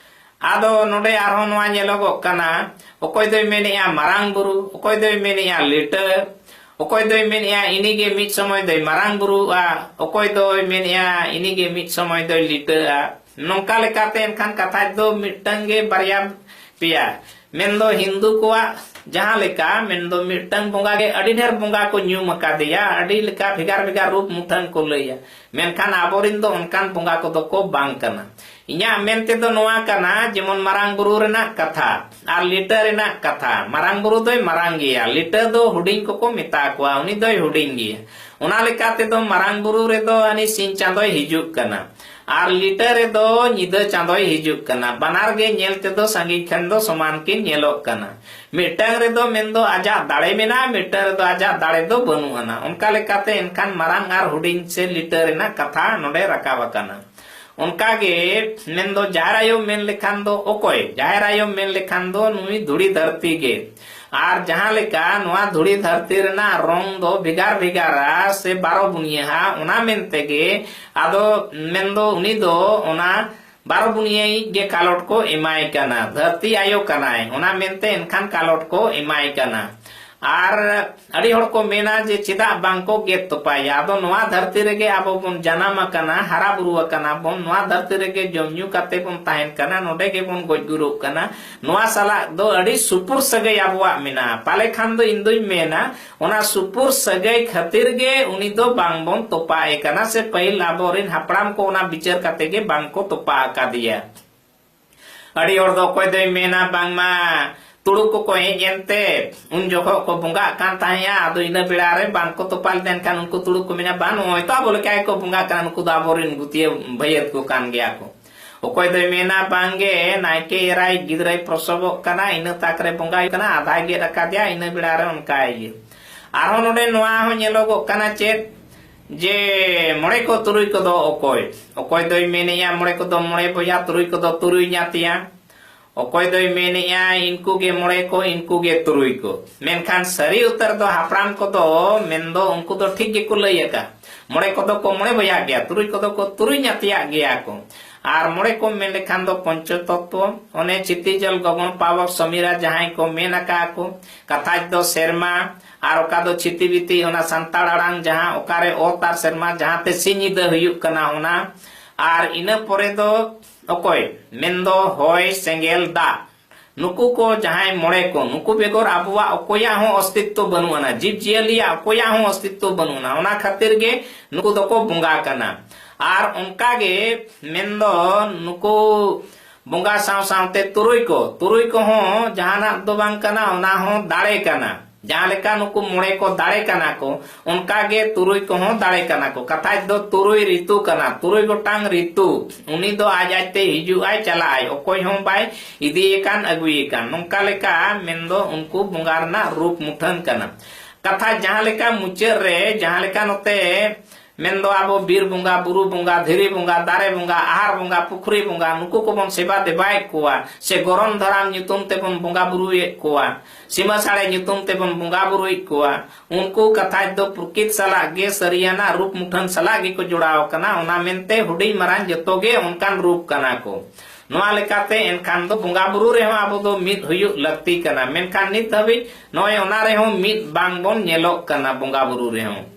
ᱟᱫᱚ ᱱᱚᱰᱮ ᱟᱨᱦᱚᱸ ᱱᱚᱣᱟ ᱧᱮᱞᱚᱜᱚᱜ ᱠᱟᱱᱟ, ᱚᱠᱚᱭ ᱫᱚᱭ ᱢᱮᱱᱮᱜᱼᱟ ᱢᱟᱨᱟᱝ ᱵᱩᱨᱩ, ᱚᱠᱚᱭ ᱫᱚᱭ ᱢᱮᱱᱮᱜᱼᱟ ᱞᱤᱴᱟᱹ, ᱚᱠᱚᱭ ᱫᱚᱭ ᱢᱮᱱᱮᱜᱼᱟ ᱤᱱᱤᱜᱮ ᱢᱤᱫ ᱥᱚᱢᱚᱭ ᱫᱚᱭ ᱢᱟᱨᱟᱝ ᱵᱩᱨᱩᱜᱼᱟ, ᱚᱠᱚᱭ ᱫᱚᱭ ᱢᱮᱱᱮᱜᱼᱟ ᱤᱱᱤᱜᱮ ᱢᱤᱫ ᱥᱚᱢᱚᱭ ᱫᱚᱭ ᱞᱤᱴᱟᱹᱜᱼᱟ᱾ ᱱᱚᱝᱠᱟ ᱞᱮᱠᱟᱛᱮ ᱮᱱᱠᱷᱟᱱ ᱠᱟᱛᱷᱟ ᱫᱚ ᱢᱤᱫᱴᱟᱝ ᱜᱮ ᱵᱟᱨᱭᱟ ᱯᱮᱭᱟ, ᱢᱮᱱᱫᱚ ᱦᱤᱱᱫᱩ ᱠᱚᱣᱟᱜ ᱡᱟᱦᱟᱸ ᱞᱮᱠᱟ, ᱢᱮᱱᱫᱚ ᱢᱤᱫᱴᱟᱝ ᱵᱚᱸᱜᱟ ᱜᱮ ᱟᱹᱰᱤ ᱰᱷᱮᱨ ᱵᱚᱸᱜᱟ ᱠᱚ ᱧᱩᱢ ᱟᱠᱟᱫᱮᱭᱟ, ᱟᱹᱰᱤ ᱞᱮᱠᱟ ᱵᱷᱮᱜᱟᱨ ᱵᱷᱮᱜᱟᱨ ᱨᱩᱯ ᱢᱩᱴᱷᱟᱹᱱ ᱠᱚ ᱞᱟᱹᱭᱟ, ᱢᱮᱱᱠᱷᱟᱱ ᱟᱵᱚᱨᱮᱱ ᱫᱚ ᱚᱱᱠᱟᱱ ᱵᱚᱸᱜᱟ ᱠᱚᱫᱚ ᱠᱚ ᱵᱟᱝ ᱠᱟᱱᱟ᱾ ᱤᱧᱟᱹᱜ ᱢᱮᱱ ᱛᱮᱫᱚ ᱱᱚᱣᱟ ᱠᱟᱱᱟ, ᱡᱮᱢᱚᱱ ᱢᱟᱨᱟᱝ ᱵᱩᱨᱩ ᱨᱮᱱᱟᱜ ᱠᱟᱛᱷᱟ ᱟᱨ ᱞᱤᱴᱟᱹ ᱨᱮᱱᱟᱜ ᱠᱟᱛᱷᱟ, ᱢᱟᱨᱟᱝ ᱵᱩᱨᱩ ᱫᱚᱭ ᱢᱟᱨᱟᱝ ᱜᱮᱭᱟ, ᱞᱤᱴᱟᱹ ᱫᱚ ᱦᱩᱰᱤᱧ ᱠᱚᱠᱚ ᱢᱮᱛᱟ ᱠᱚᱣᱟ, ᱩᱱᱤ ᱫᱚᱭ ᱦᱩᱰᱤᱧ ᱜᱮᱭᱟ᱾ ᱚᱱᱟ ᱞᱮᱠᱟ ᱛᱮᱫᱚ ᱢᱟᱨᱟᱝ ᱵᱩᱨᱩ ᱨᱮᱫᱚ ᱟᱹᱱᱤ ᱥᱤᱧ ᱪᱟᱸᱫᱚᱭ ᱦᱤᱡᱩᱜ ᱠᱟᱱᱟ ᱟᱨ ᱞᱤᱴᱟᱹ ᱨᱮᱫᱚ ᱧᱤᱫᱟᱹ ᱪᱟᱸᱫᱚᱭ ᱦᱤᱡᱩᱜ ᱠᱟᱱᱟ᱾ ᱵᱟᱱᱟᱨ ᱜᱮ ᱧᱮᱞ ᱛᱮᱫᱚ ᱥᱟᱺᱜᱤᱧ ᱠᱷᱚᱱ ᱫᱚ ᱥᱚᱢᱟᱱ ᱠᱤᱱ ᱧᱮᱞᱚᱜ ᱠᱟᱱᱟ᱾ ᱢᱤᱫᱴᱟᱝ ᱨᱮᱫᱚ ᱢᱮᱱᱫᱚ ᱟᱡᱟᱜ ᱫᱟᱲᱮ ᱢᱮᱱᱟᱜᱼᱟ, ᱢᱤᱫᱴᱟᱝ ᱨᱮᱫᱚ ᱟᱡᱟᱜ ᱫᱟᱲᱮ ᱫᱚ ᱵᱟᱹᱱᱩᱜ ᱟᱱᱟ᱾ ᱚᱱᱠᱟ ᱞᱮᱠᱟᱛᱮ ᱮᱱᱠᱷᱟᱱ ᱢᱟᱨᱟᱝ ᱟᱨ ᱦᱩᱰᱤᱧ ᱥᱮ ᱞᱤᱴᱟᱹ ᱨᱮᱱᱟᱜ ᱠᱟᱛᱷᱟ ᱱᱚᱰᱮ ᱨᱟᱠᱟᱵ ᱟᱠᱟᱱᱟ᱾ ᱚᱱᱠᱟᱜᱮ ᱢᱮᱱᱫᱚ ᱡᱟᱦᱮᱨ ᱟᱭᱳ ᱢᱮᱱ ᱞᱮᱠᱷᱟᱱ ᱫᱚ ᱚᱠᱚᱭ? ᱡᱟᱦᱮᱨ ᱟᱭᱳ ᱢᱮᱱ ᱞᱮᱠᱷᱟᱱ ᱫᱚ ᱱᱩᱭ ᱫᱷᱩᱲᱤ ᱫᱷᱟᱹᱨᱛᱤ ᱜᱮ᱾ ᱟᱨ ᱡᱟᱦᱟᱸ ᱞᱮᱠᱟ ᱱᱚᱣᱟ ᱫᱷᱩᱲᱤ ᱫᱷᱟᱹᱨᱛᱤ ᱨᱮᱱᱟᱜ ᱨᱚᱝ ᱫᱚ ᱵᱷᱮᱜᱟᱨ ᱵᱷᱮᱜᱟᱨᱟ ᱥᱮ ᱵᱟᱨᱚ ᱵᱩᱱᱤᱭᱟᱹᱦᱟ, ᱚᱱᱟ ᱢᱮᱱᱛᱮ ᱜᱮ ᱟᱫᱚ ᱢᱮᱱᱫᱚ ᱩᱱᱤ ᱫᱚ ᱚᱱᱟ ᱵᱟᱨᱚ ᱵᱩᱱᱤᱭᱟᱹᱭᱤᱡ ᱜᱮ ᱠᱟᱞᱚᱴ ᱠᱚ ᱮᱢᱟᱭ ᱠᱟᱱᱟ, ᱫᱷᱟᱹᱨᱛᱤ ᱟᱭᱳ ᱠᱟᱱᱟᱭ, ᱚᱱᱟ ᱢᱮᱱᱛᱮ ᱮᱱᱠᱷᱟᱱ ᱠᱟᱞᱚᱴ ᱠᱚ ᱮᱢᱟᱭ ᱠᱟᱱᱟ᱾ ᱟᱨ ᱟᱹᱰᱤ ᱦᱚᱲ ᱠᱚ ᱢᱮᱱᱟ ᱡᱮ ᱪᱮᱫᱟᱜ ᱵᱟᱝ ᱠᱚ ᱜᱮᱫ ᱛᱚᱯᱟᱭᱟ? ᱟᱫᱚ ᱱᱚᱣᱟ ᱫᱷᱟᱹᱨᱛᱤ ᱨᱮᱜᱮ ᱟᱵᱚ ᱵᱚᱱ ᱡᱟᱱᱟᱢ ᱟᱠᱟᱱᱟ, ᱦᱟᱨᱟ ᱵᱩᱨᱩ ᱟᱠᱟᱱᱟ ᱵᱚᱱ, ᱱᱚᱣᱟ ᱫᱷᱟᱹᱨᱛᱤ ᱨᱮᱜᱮ ᱡᱚᱢ ᱧᱩ ᱠᱟᱛᱮ ᱵᱚᱱ ᱛᱟᱦᱮᱱ ᱠᱟᱱᱟ, ᱱᱚᱰᱮ ᱜᱮᱵᱚᱱ ᱜᱚᱡ ᱜᱩᱨᱩᱜ ᱠᱟᱱᱟ᱾ ᱱᱚᱣᱟ ᱥᱟᱞᱟᱜ ᱫᱚ ᱟᱹᱰᱤ ᱥᱩᱯᱩᱨ ᱥᱟᱹᱜᱟᱹᱭ ᱟᱵᱚᱣᱟᱜ ᱢᱮᱱᱟᱜᱼᱟ᱾ ᱯᱟᱞᱮ ᱠᱷᱟᱱ ᱫᱚ ᱤᱧ ᱫᱩᱧ ᱢᱮᱱᱟ, ᱚᱱᱟ ᱥᱩᱯᱩᱨ ᱥᱟᱹᱜᱟᱹᱭ ᱠᱷᱟᱹᱛᱤᱨ ᱜᱮ ᱩᱱᱤ ᱫᱚ ᱵᱟᱝ ᱵᱚᱱ ᱛᱚᱯᱟ ᱮ ᱠᱟᱱᱟ, ᱥᱮ ᱯᱟᱹᱦᱤᱞ ᱟᱵᱚᱨᱮᱱ ᱦᱟᱯᱲᱟᱢ ᱠᱚ ᱚᱱᱟ ᱵᱤᱪᱟᱹᱨ ᱠᱟᱛᱮ ᱜᱮ ᱵᱟᱝ ᱠᱚ ᱛᱚᱯᱟ ᱟᱠᱟᱫᱮᱭᱟ᱾ ᱟᱹᱰᱤ ᱦᱚᱲ ᱫᱚ ᱚᱠᱚᱭ ᱫᱚᱭ ᱢᱮᱱᱟ ᱵᱟᱝᱢᱟ ᱛᱩᱲᱩᱠ ᱠᱚᱠᱚ ᱦᱮᱡ ᱮᱱᱛᱮ ᱩᱱ ᱡᱚᱠᱷᱚᱱ ᱠᱚ ᱵᱚᱸᱜᱟᱜ ᱠᱟᱱ ᱛᱟᱦᱮᱸᱜᱼᱟ, ᱟᱫᱚ ᱤᱱᱟᱹ ᱵᱮᱲᱟ ᱨᱮ ᱵᱟᱝ ᱠᱚ ᱛᱚᱯᱟ ᱞᱮᱫᱟ, ᱮᱱᱠᱷᱟᱱ ᱩᱱᱠᱩ ᱛᱩᱲᱩᱠ ᱠᱚ ᱢᱮᱱᱟ, "ᱵᱟᱝ, ᱱᱚᱜᱼᱚᱭ ᱛᱚ ᱟᱵᱚ ᱞᱮᱠᱟ ᱜᱮᱠᱚ ᱵᱚᱸᱜᱟᱜ ᱠᱟᱱᱟ, ᱱᱩᱠᱩ ᱫᱚ ᱟᱵᱚᱨᱮᱱ ᱜᱩᱛᱤᱭᱟᱹ ᱵᱷᱟᱹᱭᱟᱹᱛ ᱠᱚ ᱠᱟᱱ ᱜᱮᱭᱟ ᱠᱚ᱾" ᱚᱠᱚᱭ ᱫᱚᱭ ᱢᱮᱱᱟ, "ᱵᱟᱝᱜᱮ, ᱱᱟᱭᱠᱮ ᱮᱨᱟᱭ ᱜᱤᱫᱽᱨᱟᱹᱭ ᱯᱨᱚᱥᱚᱵᱚᱜ ᱠᱟᱱᱟ, ᱤᱱᱟᱹ ᱛᱟᱠ ᱨᱮ ᱵᱚᱸᱜᱟ ᱦᱩᱭᱩᱜ ᱠᱟᱱᱟ, ᱟᱫᱷᱟᱭ ᱜᱮᱫ ᱟᱠᱟᱫᱮᱭᱟ, ᱤᱱᱟᱹ ᱵᱮᱲᱟ ᱨᱮ ᱚᱱᱠᱟᱭ ᱤᱭᱟᱹ᱾" ᱟᱨᱦᱚᱸ ᱱᱚᱰᱮ ᱱᱚᱣᱟ ᱦᱚᱸ ᱧᱮᱞᱚᱜᱚᱜ ᱠᱟᱱᱟ ᱪᱮᱫ, ᱡᱮ ᱢᱚᱬᱮ ᱠᱚ ᱛᱩᱨᱩᱭ ᱠᱚᱫᱚ ᱚᱠᱚᱭ? ᱚᱠᱚᱭ ᱫᱚᱭ ᱢᱮᱱᱮᱜᱼᱟ ᱢᱚᱬᱮ ᱠᱚᱫᱚ ᱢᱚᱬᱮ ᱵᱚᱭᱦᱟ, ᱛᱩᱨᱩᱭ ᱠᱚᱫᱚ ᱛᱩᱨᱩᱭ ᱧᱟᱛᱭᱟ᱾ ᱚᱠᱚᱭ ᱫᱚᱭ ᱢᱮᱱᱮᱜᱼᱟ ᱤᱱᱠᱩ ᱜᱮ ᱢᱚᱬᱮ ᱠᱚ, ᱤᱱᱠᱩ ᱜᱮ ᱛᱩᱨᱩᱭ ᱠᱚ᱾ ᱢᱮᱱᱠᱷᱟᱱ ᱥᱟᱹᱨᱤ ᱩᱛᱟᱹᱨ ᱫᱚ ᱦᱟᱯᱲᱟᱢ ᱠᱚᱫᱚ ᱢᱮᱱᱫᱚ ᱩᱱᱠᱩ ᱫᱚ ᱴᱷᱤᱠ ᱜᱮᱠᱚ ᱞᱟᱹᱭ ᱟᱠᱟᱫ᱾ ᱢᱚᱬᱮ ᱠᱚᱫᱚ ᱠᱚ ᱢᱚᱬᱮ ᱵᱚᱭᱦᱟ ᱜᱮᱭᱟ, ᱛᱩᱨᱩᱭ ᱠᱚᱫᱚ ᱠᱚ ᱛᱩᱨᱩᱭ ᱧᱟᱛᱭᱟᱜ ᱜᱮᱭᱟ ᱠᱚ᱾ ᱟᱨ ᱢᱚᱬᱮ ᱠᱚ ᱢᱮᱱ ᱞᱮᱠᱷᱟᱱ ᱫᱚ ᱯᱚᱧᱪᱚ ᱛᱚᱛᱛᱣᱚ, ᱚᱱᱮ ᱪᱷᱤᱛᱤ ᱡᱚᱞ ᱜᱚᱜᱚᱱ ᱯᱟᱵᱚᱠ ᱥᱚᱢᱤᱨᱟ ᱡᱟᱦᱟᱸᱭ ᱠᱚ ᱢᱮᱱ ᱟᱠᱟᱫ ᱠᱚ, ᱠᱟᱛᱷᱟᱡ ᱫᱚ ᱥᱮᱨᱢᱟ, ᱟᱨ ᱚᱠᱟ ᱫᱚ ᱪᱷᱤᱛᱤ ᱵᱤᱛᱤ, ᱚᱱᱟ ᱥᱟᱱᱛᱟᱲ ᱟᱲᱟᱝ ᱡᱟᱦᱟᱸ ᱚᱠᱟᱨᱮ ᱚᱛ ᱟᱨ ᱥᱮᱨᱢᱟ ᱡᱟᱦᱟᱸ ᱛᱮ ᱥᱤᱧ ᱧᱤᱫᱟᱹ ᱦᱩᱭᱩᱜ ᱠᱟᱱᱟ ᱚᱱᱟ, ᱟᱨ ᱤᱱᱟᱹ ᱯᱚᱨᱮ ᱫᱚ ᱚᱠᱚᱭ ᱢᱮᱱᱫᱚ ᱦᱚᱭ, ᱥᱮᱸᱜᱮᱞ, ᱫᱟᱜ, ᱱᱩᱠᱩ ᱠᱚ ᱡᱟᱦᱟᱸᱭ ᱢᱚᱬᱮ ᱠᱚ, ᱱᱩᱠᱩ ᱵᱮᱜᱚᱨ ᱟᱵᱚᱣᱟᱜ ᱚᱠᱚᱭᱟᱜ ᱦᱚᱸ ᱚᱥᱛᱤᱛᱛᱚ ᱵᱟᱹᱱᱩᱜ ᱟᱱᱟ, ᱡᱤᱵᱽ ᱡᱤᱭᱟᱹᱞᱤᱭᱟᱜ ᱚᱠᱚᱭᱟᱜ ᱦᱚᱸ ᱚᱥᱛᱤᱛᱛᱚ ᱵᱟᱹᱱᱩᱜ ᱟᱱᱟ᱾ ᱚᱱᱟ ᱠᱷᱟᱹᱛᱤᱨ ᱜᱮ ᱱᱩᱠᱩ ᱫᱚᱠᱚ ᱵᱚᱸᱜᱟ ᱠᱟᱱᱟ᱾ ᱟᱨ ᱚᱱᱠᱟ ᱜᱮ ᱢᱮᱱᱫᱚ ᱱᱩᱠᱩ ᱵᱚᱸᱜᱟ ᱥᱟᱶ ᱥᱟᱶᱛᱮ ᱛᱩᱨᱩᱭ ᱠᱚ, ᱛᱩᱨᱩᱭ ᱠᱚᱦᱚᱸ ᱡᱟᱦᱟᱱᱟᱜ ᱫᱚ ᱵᱟᱝ ᱠᱟᱱᱟ, ᱚᱱᱟ ᱦᱚᱸ ᱫᱟᱲᱮ ᱠᱟᱱᱟ᱾ ᱡᱟᱦᱟᱸ ᱞᱮᱠᱟ ᱱᱩᱠᱩ ᱢᱚᱬᱮ ᱠᱚ ᱫᱟᱲᱮ ᱠᱟᱱᱟ ᱠᱚ, ᱚᱱᱠᱟ ᱜᱮ ᱛᱩᱨᱩᱭ ᱠᱚᱦᱚᱸ ᱫᱟᱲᱮ ᱠᱟᱱᱟ ᱠᱚ᱾ ᱠᱟᱛᱷᱟᱡ ᱫᱚ ᱛᱩᱨᱩᱭ ᱨᱤᱛᱩ ᱠᱟᱱᱟ, ᱛᱩᱨᱩᱭ ᱜᱚᱴᱟᱝ ᱨᱤᱛᱩ᱾ ᱩᱱᱤ ᱫᱚ ᱟᱡ ᱟᱡᱛᱮ ᱦᱤᱡᱩᱜ ᱟᱭ, ᱪᱟᱞᱟᱜ ᱟᱭ, ᱚᱠᱚᱭ ᱦᱚᱸ ᱵᱟᱭ ᱤᱫᱤᱭᱮ ᱠᱟᱱ, ᱟᱹᱜᱩᱭᱮ ᱠᱟᱱ᱾ ᱱᱚᱝᱠᱟ ᱞᱮᱠᱟ ᱢᱮᱱᱫᱚ ᱩᱱᱠᱩ ᱵᱚᱸᱜᱟ ᱨᱮᱱᱟᱜ ᱨᱩᱯ ᱢᱩᱴᱷᱟᱹᱱ ᱠᱟᱱᱟ᱾ ᱠᱟᱛᱷᱟ ᱡᱟᱦᱟᱸ ᱞᱮᱠᱟ ᱢᱩᱪᱟᱹᱫ ᱨᱮ, ᱡᱟᱦᱟᱸ ᱞᱮᱠᱟ ᱱᱚᱛᱮ ᱢᱮᱱᱫᱚ ᱟᱵᱚ ᱵᱤᱨ ᱵᱚᱸᱜᱟ, ᱵᱩᱨᱩ ᱵᱚᱸᱜᱟ, ᱫᱷᱤᱨᱤ ᱵᱚᱸᱜᱟ, ᱫᱟᱨᱮ ᱵᱚᱸᱜᱟ, ᱟᱦᱟᱨ ᱵᱚᱸᱜᱟ, ᱯᱩᱠᱷᱨᱤ ᱵᱚᱸᱜᱟ, ᱱᱩᱠᱩ ᱠᱚᱵᱚᱱ ᱥᱮᱵᱟ ᱫᱮᱵᱟᱭᱮᱫ ᱠᱚᱣᱟ, ᱥᱮ ᱜᱚᱨᱚᱢ ᱫᱷᱟᱨᱟᱢ ᱧᱩᱛᱩᱢ ᱛᱮᱵᱚᱱ ᱵᱚᱸᱜᱟ ᱵᱩᱨᱩᱭᱮᱫ ᱠᱚᱣᱟ, ᱥᱤᱢᱟᱹ ᱥᱟᱲᱮ ᱧᱩᱛᱩᱢ ᱛᱮᱵᱚᱱ ᱵᱚᱸᱜᱟ ᱵᱩᱨᱩᱭᱮᱫ ᱠᱚᱣᱟ, ᱩᱱᱠᱩ ᱠᱟᱛᱷᱟᱡ ᱫᱚ ᱯᱨᱚᱠᱤᱛ ᱥᱟᱞᱟᱜ ᱜᱮ, ᱥᱟᱹᱨᱤᱭᱟᱱᱟᱜ ᱨᱩᱯ ᱢᱩᱴᱷᱟᱹᱱ ᱥᱟᱞᱟᱜ ᱜᱮᱠᱚ ᱡᱚᱲᱟᱣ ᱟᱠᱟᱱᱟ᱾ ᱚᱱᱟ ᱢᱮᱱᱛᱮ ᱦᱩᱰᱤᱧ ᱢᱟᱨᱟᱝ ᱡᱚᱛᱚ ᱜᱮ ᱚᱱᱠᱟᱱ ᱨᱩᱯ ᱠᱟᱱᱟ ᱠᱚ᱾ ᱱᱚᱣᱟ ᱞᱮᱠᱟᱛᱮ ᱮᱱᱠᱷᱟᱱ ᱫᱚ ᱵᱚᱸᱜᱟ ᱵᱩᱨᱩ ᱨᱮᱦᱚᱸ ᱟᱵᱚ ᱫᱚ ᱢᱤᱫ ᱦᱩᱭᱩᱜ ᱞᱟᱹᱠᱛᱤ ᱠᱟᱱᱟ, ᱢᱮᱱᱠᱷᱟᱱ ᱱᱤᱛ ᱫᱷᱟᱹᱵᱤᱡ ᱱᱚᱜᱼᱚᱭ ᱚᱱᱟ ᱨᱮᱦᱚᱸ ᱢᱤᱫ ᱵᱟᱝ ᱵᱚᱱ ᱧᱮᱞᱚᱜ ᱠᱟᱱᱟ ᱵᱚᱸᱜᱟ ᱵᱩᱨᱩ ᱨᱮᱦᱚᱸ᱾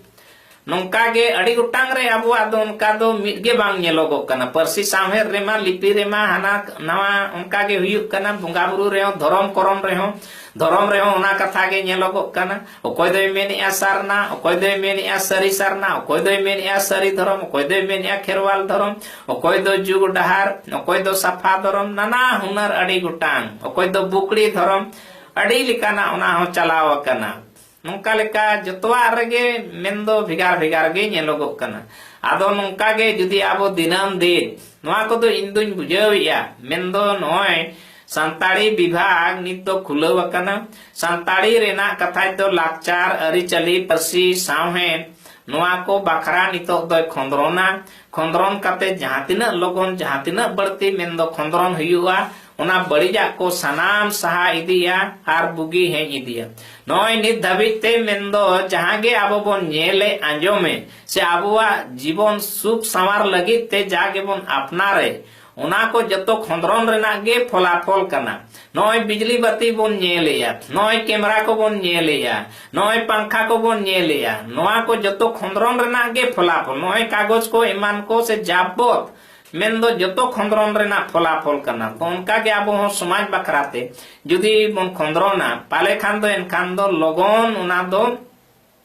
ᱱᱚᱝᱠᱟ ᱜᱮ ᱟᱹᱰᱤ ᱜᱚᱴᱟᱝ ᱨᱮ ᱟᱵᱚᱣᱟᱜ ᱫᱚ ᱚᱱᱠᱟ ᱫᱚ ᱢᱤᱫ ᱜᱮ ᱵᱟᱝ ᱧᱮᱞᱚᱜᱚᱜ ᱠᱟᱱᱟ᱾ ᱯᱟᱹᱨᱥᱤ ᱥᱟᱶᱦᱮᱫ ᱨᱮᱢᱟ, ᱞᱤᱯᱤ ᱨᱮᱢᱟ ᱦᱟᱱᱟ ᱱᱟᱣᱟ ᱚᱱᱠᱟ ᱜᱮ ᱦᱩᱭᱩᱜ ᱠᱟᱱᱟ, ᱵᱚᱸᱜᱟ ᱵᱩᱨᱩ ᱨᱮᱦᱚᱸ, ᱫᱷᱚᱨᱚᱢ ᱠᱚᱨᱚᱢ ᱨᱮᱦᱚᱸ, ᱫᱷᱚᱨᱚᱢ ᱨᱮᱦᱚᱸ ᱚᱱᱟ ᱠᱟᱛᱷᱟ ᱜᱮ ᱧᱮᱞᱚᱜᱚᱜ ᱠᱟᱱᱟ᱾ ᱚᱠᱚᱭ ᱫᱚᱭ ᱢᱮᱱᱮᱜᱼᱟ ᱥᱟᱨᱱᱟ, ᱚᱠᱚᱭ ᱫᱚᱭ ᱢᱮᱱᱮᱜᱼᱟ ᱥᱟᱹᱨᱤ ᱥᱟᱨᱱᱟ, ᱚᱠᱚᱭ ᱫᱚᱭ ᱢᱮᱱᱮᱜᱼᱟ ᱥᱟᱹᱨᱤ ᱫᱷᱚᱨᱚᱢ, ᱚᱠᱚᱭ ᱫᱚᱭ ᱢᱮᱱᱮᱜᱼᱟ ᱠᱷᱮᱨᱣᱟᱞ ᱫᱷᱚᱨᱚᱢ, ᱚᱠᱚᱭ ᱫᱚ ᱡᱩᱜᱽ ᱰᱟᱦᱟᱨ, ᱚᱠᱚᱭ ᱫᱚ ᱥᱟᱯᱷᱟ ᱫᱷᱚᱨᱚᱢ, ᱱᱟᱱᱟ ᱦᱩᱱᱟᱹᱨ ᱟᱹᱰᱤ ᱜᱚᱴᱟᱝ, ᱚᱠᱚᱭ ᱫᱚ ᱵᱩᱠᱲᱤ ᱫᱷᱚᱨᱚᱢ, ᱟᱹᱰᱤ ᱞᱮᱠᱟᱱᱟᱜ ᱚᱱᱟ ᱦᱚᱸ ᱪᱟᱞᱟᱣ ᱟᱠᱟᱱᱟ᱾ ᱱᱚᱝᱠᱟ ᱞᱮᱠᱟ ᱡᱚᱛᱚᱣᱟᱜ ᱨᱮᱜᱮ ᱢᱮᱱᱫᱚ ᱵᱷᱮᱜᱟᱨ ᱵᱷᱮᱜᱟᱨ ᱜᱮ ᱧᱮᱞᱚᱜᱚᱜ ᱠᱟᱱᱟ᱾ ᱟᱫᱚ ᱱᱚᱝᱠᱟ ᱜᱮ ᱡᱩᱫᱤ ᱟᱵᱚ ᱫᱤᱱᱟᱹᱢ ᱫᱤᱱ ᱱᱚᱣᱟ ᱠᱚᱫᱚ ᱤᱧ ᱫᱩᱧ ᱵᱩᱡᱷᱟᱹᱣᱮᱫᱼᱟ, ᱢᱮᱱᱫᱚ ᱱᱚᱜᱼᱚᱭ ᱥᱟᱱᱛᱟᱲᱤ ᱵᱤᱵᱷᱟᱜᱽ ᱱᱤᱛ ᱫᱚ ᱠᱷᱩᱞᱟᱹᱣ ᱟᱠᱟᱱᱟ᱾ ᱥᱟᱱᱛᱟᱲᱤ ᱨᱮᱱᱟᱜ ᱠᱟᱛᱷᱟᱡ ᱫᱚ ᱞᱟᱠᱪᱟᱨ, ᱟᱹᱨᱤᱪᱟᱹᱞᱤ, ᱯᱟᱹᱨᱥᱤ, ᱥᱟᱶᱦᱮᱫ, ᱱᱚᱣᱟ ᱠᱚ ᱵᱟᱠᱷᱨᱟ ᱱᱤᱛᱚᱜ ᱫᱚᱭ ᱠᱷᱚᱸᱫᱽᱨᱚᱱᱟ᱾ ᱠᱷᱚᱸᱫᱽᱨᱚᱱ ᱠᱟᱛᱮ ᱡᱟᱦᱟᱸ ᱛᱤᱱᱟᱹᱜ ᱞᱚᱜᱚᱱ, ᱡᱟᱦᱟᱸ ᱛᱤᱱᱟᱹᱜ ᱵᱟᱹᱲᱛᱤ ᱢᱮᱱᱫᱚ ᱠᱷᱚᱸᱫᱽᱨᱚᱱ ᱦᱩᱭᱩᱜᱼᱟ, ᱚᱱᱟ ᱵᱟᱹᱲᱤᱡᱟᱜ ᱠᱚ ᱥᱟᱱᱟᱢ ᱥᱟᱦᱟ ᱤᱫᱤᱭᱟ ᱟᱨ ᱵᱩᱜᱤ ᱦᱮᱡ ᱤᱫᱤᱭᱟ᱾ ᱱᱚᱜᱼᱚᱭ ᱱᱤᱛ ᱫᱷᱟᱹᱵᱤᱡ ᱛᱮ ᱢᱮᱱᱫᱚ ᱡᱟᱦᱟᱸ ᱜᱮ ᱟᱵᱚ ᱵᱚᱱ ᱧᱮᱞᱮ, ᱟᱸᱡᱚᱢᱮ, ᱥᱮ ᱟᱵᱚᱣᱟᱜ ᱡᱤᱵᱚᱱ ᱥᱩᱠ ᱥᱟᱶᱟᱨ ᱞᱟᱹᱜᱤᱫ ᱛᱮ ᱡᱟ ᱜᱮᱵᱚᱱ ᱟᱯᱱᱟᱨᱮ, ᱚᱱᱟ ᱠᱚ ᱡᱚᱛᱚ ᱠᱷᱚᱸᱫᱽᱨᱚᱱ ᱨᱮᱱᱟᱜ ᱜᱮ ᱯᱷᱚᱞᱟᱯᱷᱚᱞ ᱠᱟᱱᱟ᱾ ᱱᱚᱜᱼᱚᱭ ᱵᱤᱡᱽᱞᱤ ᱵᱟᱹᱛᱤ ᱵᱚᱱ ᱧᱮᱞᱮᱜᱼᱟ, ᱱᱚᱜᱼᱚᱭ ᱠᱮᱢᱨᱟ ᱠᱚᱵᱚᱱ ᱧᱮᱞᱮᱜᱼᱟ, ᱱᱚᱜᱼᱚᱭ ᱯᱟᱝᱠᱷᱟ ᱠᱚᱵᱚᱱ ᱧᱮᱞᱮᱜᱼᱟ, ᱱᱚᱣᱟ ᱠᱚ ᱡᱚᱛᱚ ᱠᱷᱚᱸᱫᱽᱨᱚᱱ ᱨᱮᱱᱟᱜ ᱜᱮ ᱯᱷᱚᱞᱟᱯᱷᱚᱞ᱾ ᱱᱚᱜᱼᱚᱭ ᱠᱟᱜᱚᱡᱽ ᱠᱚ ᱮᱢᱟᱱ ᱠᱚ ᱥᱮ ᱡᱟᱵᱚᱛ ᱢᱮᱱᱫᱚ ᱡᱚᱛᱚ ᱠᱷᱚᱸᱫᱽᱨᱚᱱ ᱨᱮᱱᱟᱜ ᱯᱷᱚᱞᱟᱯᱷᱚᱞ ᱠᱟᱱᱟ᱾ ᱛᱚ ᱚᱱᱠᱟ ᱜᱮ ᱟᱵᱚ ᱦᱚᱸ ᱥᱚᱢᱟᱡᱽ ᱵᱟᱠᱷᱨᱟ ᱛᱮ ᱡᱩᱫᱤ ᱵᱚᱱ ᱠᱷᱚᱸᱫᱽᱨᱚᱱᱟ, ᱯᱟᱞᱮ ᱠᱷᱟᱱ ᱫᱚ ᱮᱱᱠᱷᱟᱱ ᱫᱚ ᱞᱚᱜᱚᱱ ᱚᱱᱟ ᱫᱚ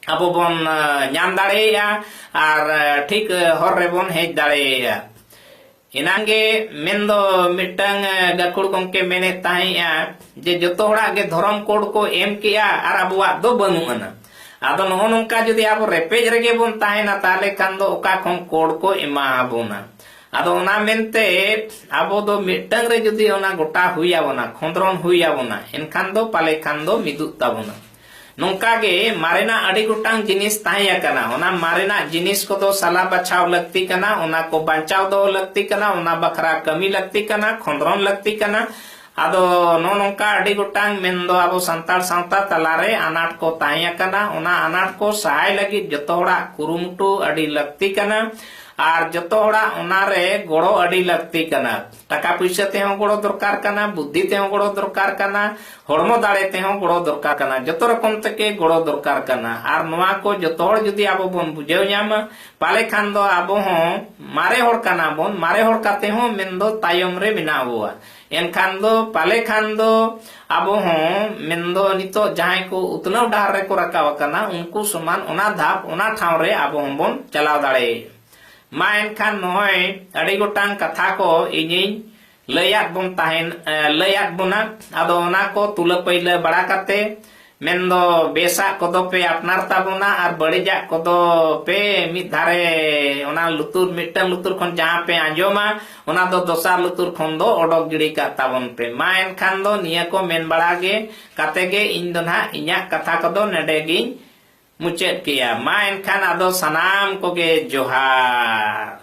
ᱟᱵᱚ ᱵᱚᱱ, ᱟ, ᱧᱟᱢ ᱫᱟᱲᱮᱭᱟᱜᱼᱟ ᱟᱨ, ᱟ, ᱴᱷᱤᱠ, ᱟ, ᱦᱚᱨ ᱨᱮᱵᱚᱱ ᱦᱮᱡ ᱫᱟᱲᱮᱭᱟᱜᱼᱟ᱾ ᱮᱱᱟᱝ ᱜᱮ ᱢᱮᱱᱫᱚ ᱢᱤᱫᱴᱟᱝ, ᱟ, ᱜᱟᱹᱠᱷᱩᱲ ᱜᱚᱢᱠᱮ ᱢᱮᱱᱮᱫ ᱛᱟᱦᱮᱸᱫᱼᱟ ᱡᱮ ᱡᱚᱛᱚ ᱦᱚᱲᱟᱜ ᱜᱮ ᱫᱷᱚᱨᱚᱢ ᱠᱳᱰ ᱠᱚ ᱮᱢ ᱠᱮᱜᱼᱟ ᱟᱨ ᱟᱵᱚᱣᱟᱜ ᱫᱚ ᱵᱟᱹᱱᱩᱜ ᱟᱱᱟ᱾ ᱟᱫᱚ ᱱᱚᱜᱼᱚ ᱱᱚᱝᱠᱟ ᱡᱩᱫᱤ ᱟᱵᱚ ᱨᱮᱯᱮᱡ ᱨᱮᱜᱮ ᱵᱚᱱ ᱛᱟᱦᱮᱱᱟ, ᱛᱟᱦᱚᱞᱮ ᱠᱷᱟᱱ ᱫᱚ ᱚᱠᱟ ᱠᱷᱚᱱ ᱠᱳᱰ ᱠᱚ ᱮᱢᱟ ᱟᱵᱚᱱᱟ? ᱟᱫᱚ ᱚᱱᱟ ᱢᱮᱱᱛᱮ ᱟᱵᱚ ᱫᱚ ᱢᱤᱫᱴᱟᱝ ᱨᱮ ᱡᱩᱫᱤ ᱚᱱᱟ ᱜᱚᱴᱟ ᱦᱩᱭ ᱟᱵᱚᱱᱟ, ᱠᱷᱚᱸᱫᱽᱨᱚᱱ ᱦᱩᱭ ᱟᱵᱚᱱᱟ, ᱮᱱᱠᱷᱟᱱ ᱫᱚ ᱯᱟᱞᱮ ᱠᱷᱟᱱ ᱫᱚ ᱢᱤᱫᱚᱜ ᱛᱟᱵᱚᱱᱟ᱾ ᱱᱚᱝᱠᱟ ᱜᱮ ᱢᱟᱨᱮᱱᱟᱜ ᱟᱹᱰᱤ ᱜᱚᱴᱟᱝ ᱡᱤᱱᱤᱥ ᱛᱟᱦᱮᱸ ᱟᱠᱟᱱᱟ᱾ ᱚᱱᱟ ᱢᱟᱨᱮᱱᱟᱜ ᱡᱤᱱᱤᱥ ᱠᱚᱫᱚ ᱥᱟᱞᱟ ᱵᱟᱪᱷᱟᱣ ᱞᱟᱹᱠᱛᱤ ᱠᱟᱱᱟ, ᱚᱱᱟ ᱠᱚ ᱵᱟᱧᱪᱟᱣ ᱫᱚᱦᱚ ᱞᱟᱹᱠᱛᱤ ᱠᱟᱱᱟ, ᱚᱱᱟ ᱵᱟᱠᱷᱨᱟ ᱠᱟᱹᱢᱤ ᱞᱟᱹᱠᱛᱤ ᱠᱟᱱᱟ, ᱠᱷᱚᱸᱫᱽᱨᱚᱱ ᱞᱟᱹᱠᱛᱤ ᱠᱟᱱᱟ᱾ ᱟᱫᱚ ᱱᱚᱜᱼᱚ ᱱᱚᱝᱠᱟ ᱟᱹᱰᱤ ᱜᱚᱴᱟᱝ ᱢᱮᱱᱫᱚ ᱟᱵᱚ ᱥᱟᱱᱛᱟᱲ ᱥᱟᱶᱛᱟ ᱛᱟᱞᱟᱨᱮ ᱟᱱᱟᱴ ᱠᱚ ᱛᱟᱦᱮᱸ ᱟᱠᱟᱱᱟ᱾ ᱚᱱᱟ ᱟᱱᱟᱴ ᱠᱚ ᱥᱟᱦᱟᱭ ᱞᱟᱹᱜᱤᱫ ᱡᱚᱛᱚ ᱦᱚᱲᱟᱜ ᱠᱩᱨᱩᱢᱩᱴᱩ ᱟᱹᱰᱤ ᱞᱟᱹᱠᱛᱤ ᱠᱟᱱᱟ᱾ ᱟᱨ ᱡᱚᱛᱚ ᱦᱚᱲᱟᱜ ᱚᱱᱟᱨᱮ ᱜᱚᱲᱚ ᱟᱹᱰᱤ ᱞᱟᱹᱠᱛᱤ ᱠᱟᱱᱟ᱾ ᱴᱟᱠᱟ ᱯᱩᱭᱥᱟᱹ ᱛᱮᱦᱚᱸ ᱜᱚᱲᱚ ᱫᱚᱨᱠᱟᱨ ᱠᱟᱱᱟ, ᱵᱩᱫᱽᱫᱷᱤ ᱛᱮᱦᱚᱸ ᱜᱚᱲᱚ ᱫᱚᱨᱠᱟᱨ ᱠᱟᱱᱟ, ᱦᱚᱲᱢᱚ ᱫᱟᱲᱮ ᱛᱮᱦᱚᱸ ᱜᱚᱲᱚ ᱫᱚᱨᱠᱟᱨ ᱠᱟᱱᱟ, ᱡᱚᱛᱚ ᱨᱚᱠᱚᱢ ᱛᱮᱜᱮ ᱜᱚᱲᱚ ᱫᱚᱨᱠᱟᱨ ᱠᱟᱱᱟ᱾ ᱟᱨ ᱱᱚᱣᱟ ᱠᱚ ᱡᱚᱛᱚ ᱦᱚᱲ ᱡᱩᱫᱤ ᱟᱵᱚ ᱵᱚᱱ ᱵᱩᱡᱷᱟᱹᱣ ᱧᱟᱢᱟ, ᱯᱟᱞᱮ ᱠᱷᱟᱱ ᱫᱚ ᱟᱵᱚ ᱦᱚᱸ ᱢᱟᱨᱮ ᱦᱚᱲ ᱠᱟᱱᱟ ᱵᱚᱱ, ᱢᱟᱨᱮ ᱦᱚᱲ ᱠᱟᱛᱮ ᱦᱚᱸ ᱢᱮᱱᱫᱚ ᱛᱟᱭᱚᱢ ᱨᱮ ᱢᱮᱱᱟᱜ ᱵᱚᱣᱟ᱾ ᱮᱱᱠᱷᱟᱱ ᱫᱚ ᱯᱟᱞᱮ ᱠᱷᱟᱱ ᱫᱚ ᱟᱵᱚ ᱦᱚᱸ ᱢᱮᱱᱫᱚ ᱱᱤᱛᱚᱜ ᱡᱟᱦᱟᱸᱭ ᱠᱚ ᱩᱛᱱᱟᱹᱣ ᱰᱟᱦᱟᱨ ᱨᱮᱠᱚ ᱨᱟᱠᱟᱵ ᱟᱠᱟᱱᱟ, ᱩᱱᱠᱩ ᱥᱚᱢᱟᱱ ᱚᱱᱟ ᱫᱷᱟᱯ, ᱚᱱᱟ ᱴᱷᱟᱶ ᱨᱮ ᱟᱵᱚ ᱦᱚᱸᱵᱚᱱ ᱪᱟᱞᱟᱣ ᱫᱟᱲᱮᱭᱟᱜᱼᱟ᱾ ᱢᱟ ᱮᱱᱠᱷᱟᱱ ᱱᱚᱜᱼᱚᱭ ᱟᱹᱰᱤ ᱜᱚᱴᱟᱝ ᱠᱟᱛᱷᱟ ᱠᱚ ᱤᱧᱤᱧ ᱞᱟᱹᱭᱟᱫ ᱵᱚᱱ ᱛᱟᱦᱮᱱ, ᱮ, ᱞᱟᱹᱭᱟᱫ ᱵᱚᱱᱟ᱾ ᱟᱫᱚ ᱚᱱᱟ ᱠᱚ ᱛᱩᱞᱟᱹ ᱯᱟᱹᱭᱞᱟᱹ ᱵᱟᱲᱟ ᱠᱟᱛᱮ ᱢᱮᱱᱫᱚ ᱵᱮᱥᱟᱜ ᱠᱚᱫᱚ ᱯᱮ ᱟᱯᱱᱟᱨ ᱛᱟᱵᱚᱱᱟ ᱟᱨ ᱵᱟᱹᱲᱤᱡᱟᱜ ᱠᱚᱫᱚ ᱯᱮ ᱢᱤᱫ ᱫᱷᱟᱨᱮ, ᱚᱱᱟ ᱞᱩᱛᱩᱨ, ᱢᱤᱫᱴᱟᱝ ᱞᱩᱛᱩᱨ ᱠᱷᱚᱱ ᱡᱟᱦᱟᱸ ᱯᱮ ᱟᱸᱡᱚᱢᱟ, ᱚᱱᱟ ᱫᱚ ᱫᱚᱥᱟᱨ ᱞᱩᱛᱩᱨ ᱠᱷᱚᱱ ᱫᱚ ᱚᱰᱚᱠ ᱜᱤᱰᱤ ᱠᱟᱜ ᱛᱟᱵᱚᱱ ᱯᱮ᱾ ᱢᱟ ᱮᱱᱠᱷᱟᱱ ᱫᱚ ᱱᱤᱭᱟᱹ ᱠᱚ ᱢᱮᱱ ᱵᱟᱲᱟ ᱜᱮ ᱠᱟᱛᱮ ᱜᱮ ᱤᱧ ᱫᱚ ᱱᱟᱦᱟᱜ ᱤᱧᱟᱹᱜ ᱠᱟᱛᱷᱟ ᱠᱚᱫᱚ ᱱᱚᱰᱮ ᱜᱤᱧ ᱢᱩᱪᱟᱹᱫ ᱠᱮᱭᱟ᱾ ᱢᱟ ᱮᱱᱠᱷᱟᱱ ᱟᱫᱚ ᱥᱟᱱᱟᱢ ᱠᱚᱜᱮ ᱡᱚᱦᱟᱨ᱾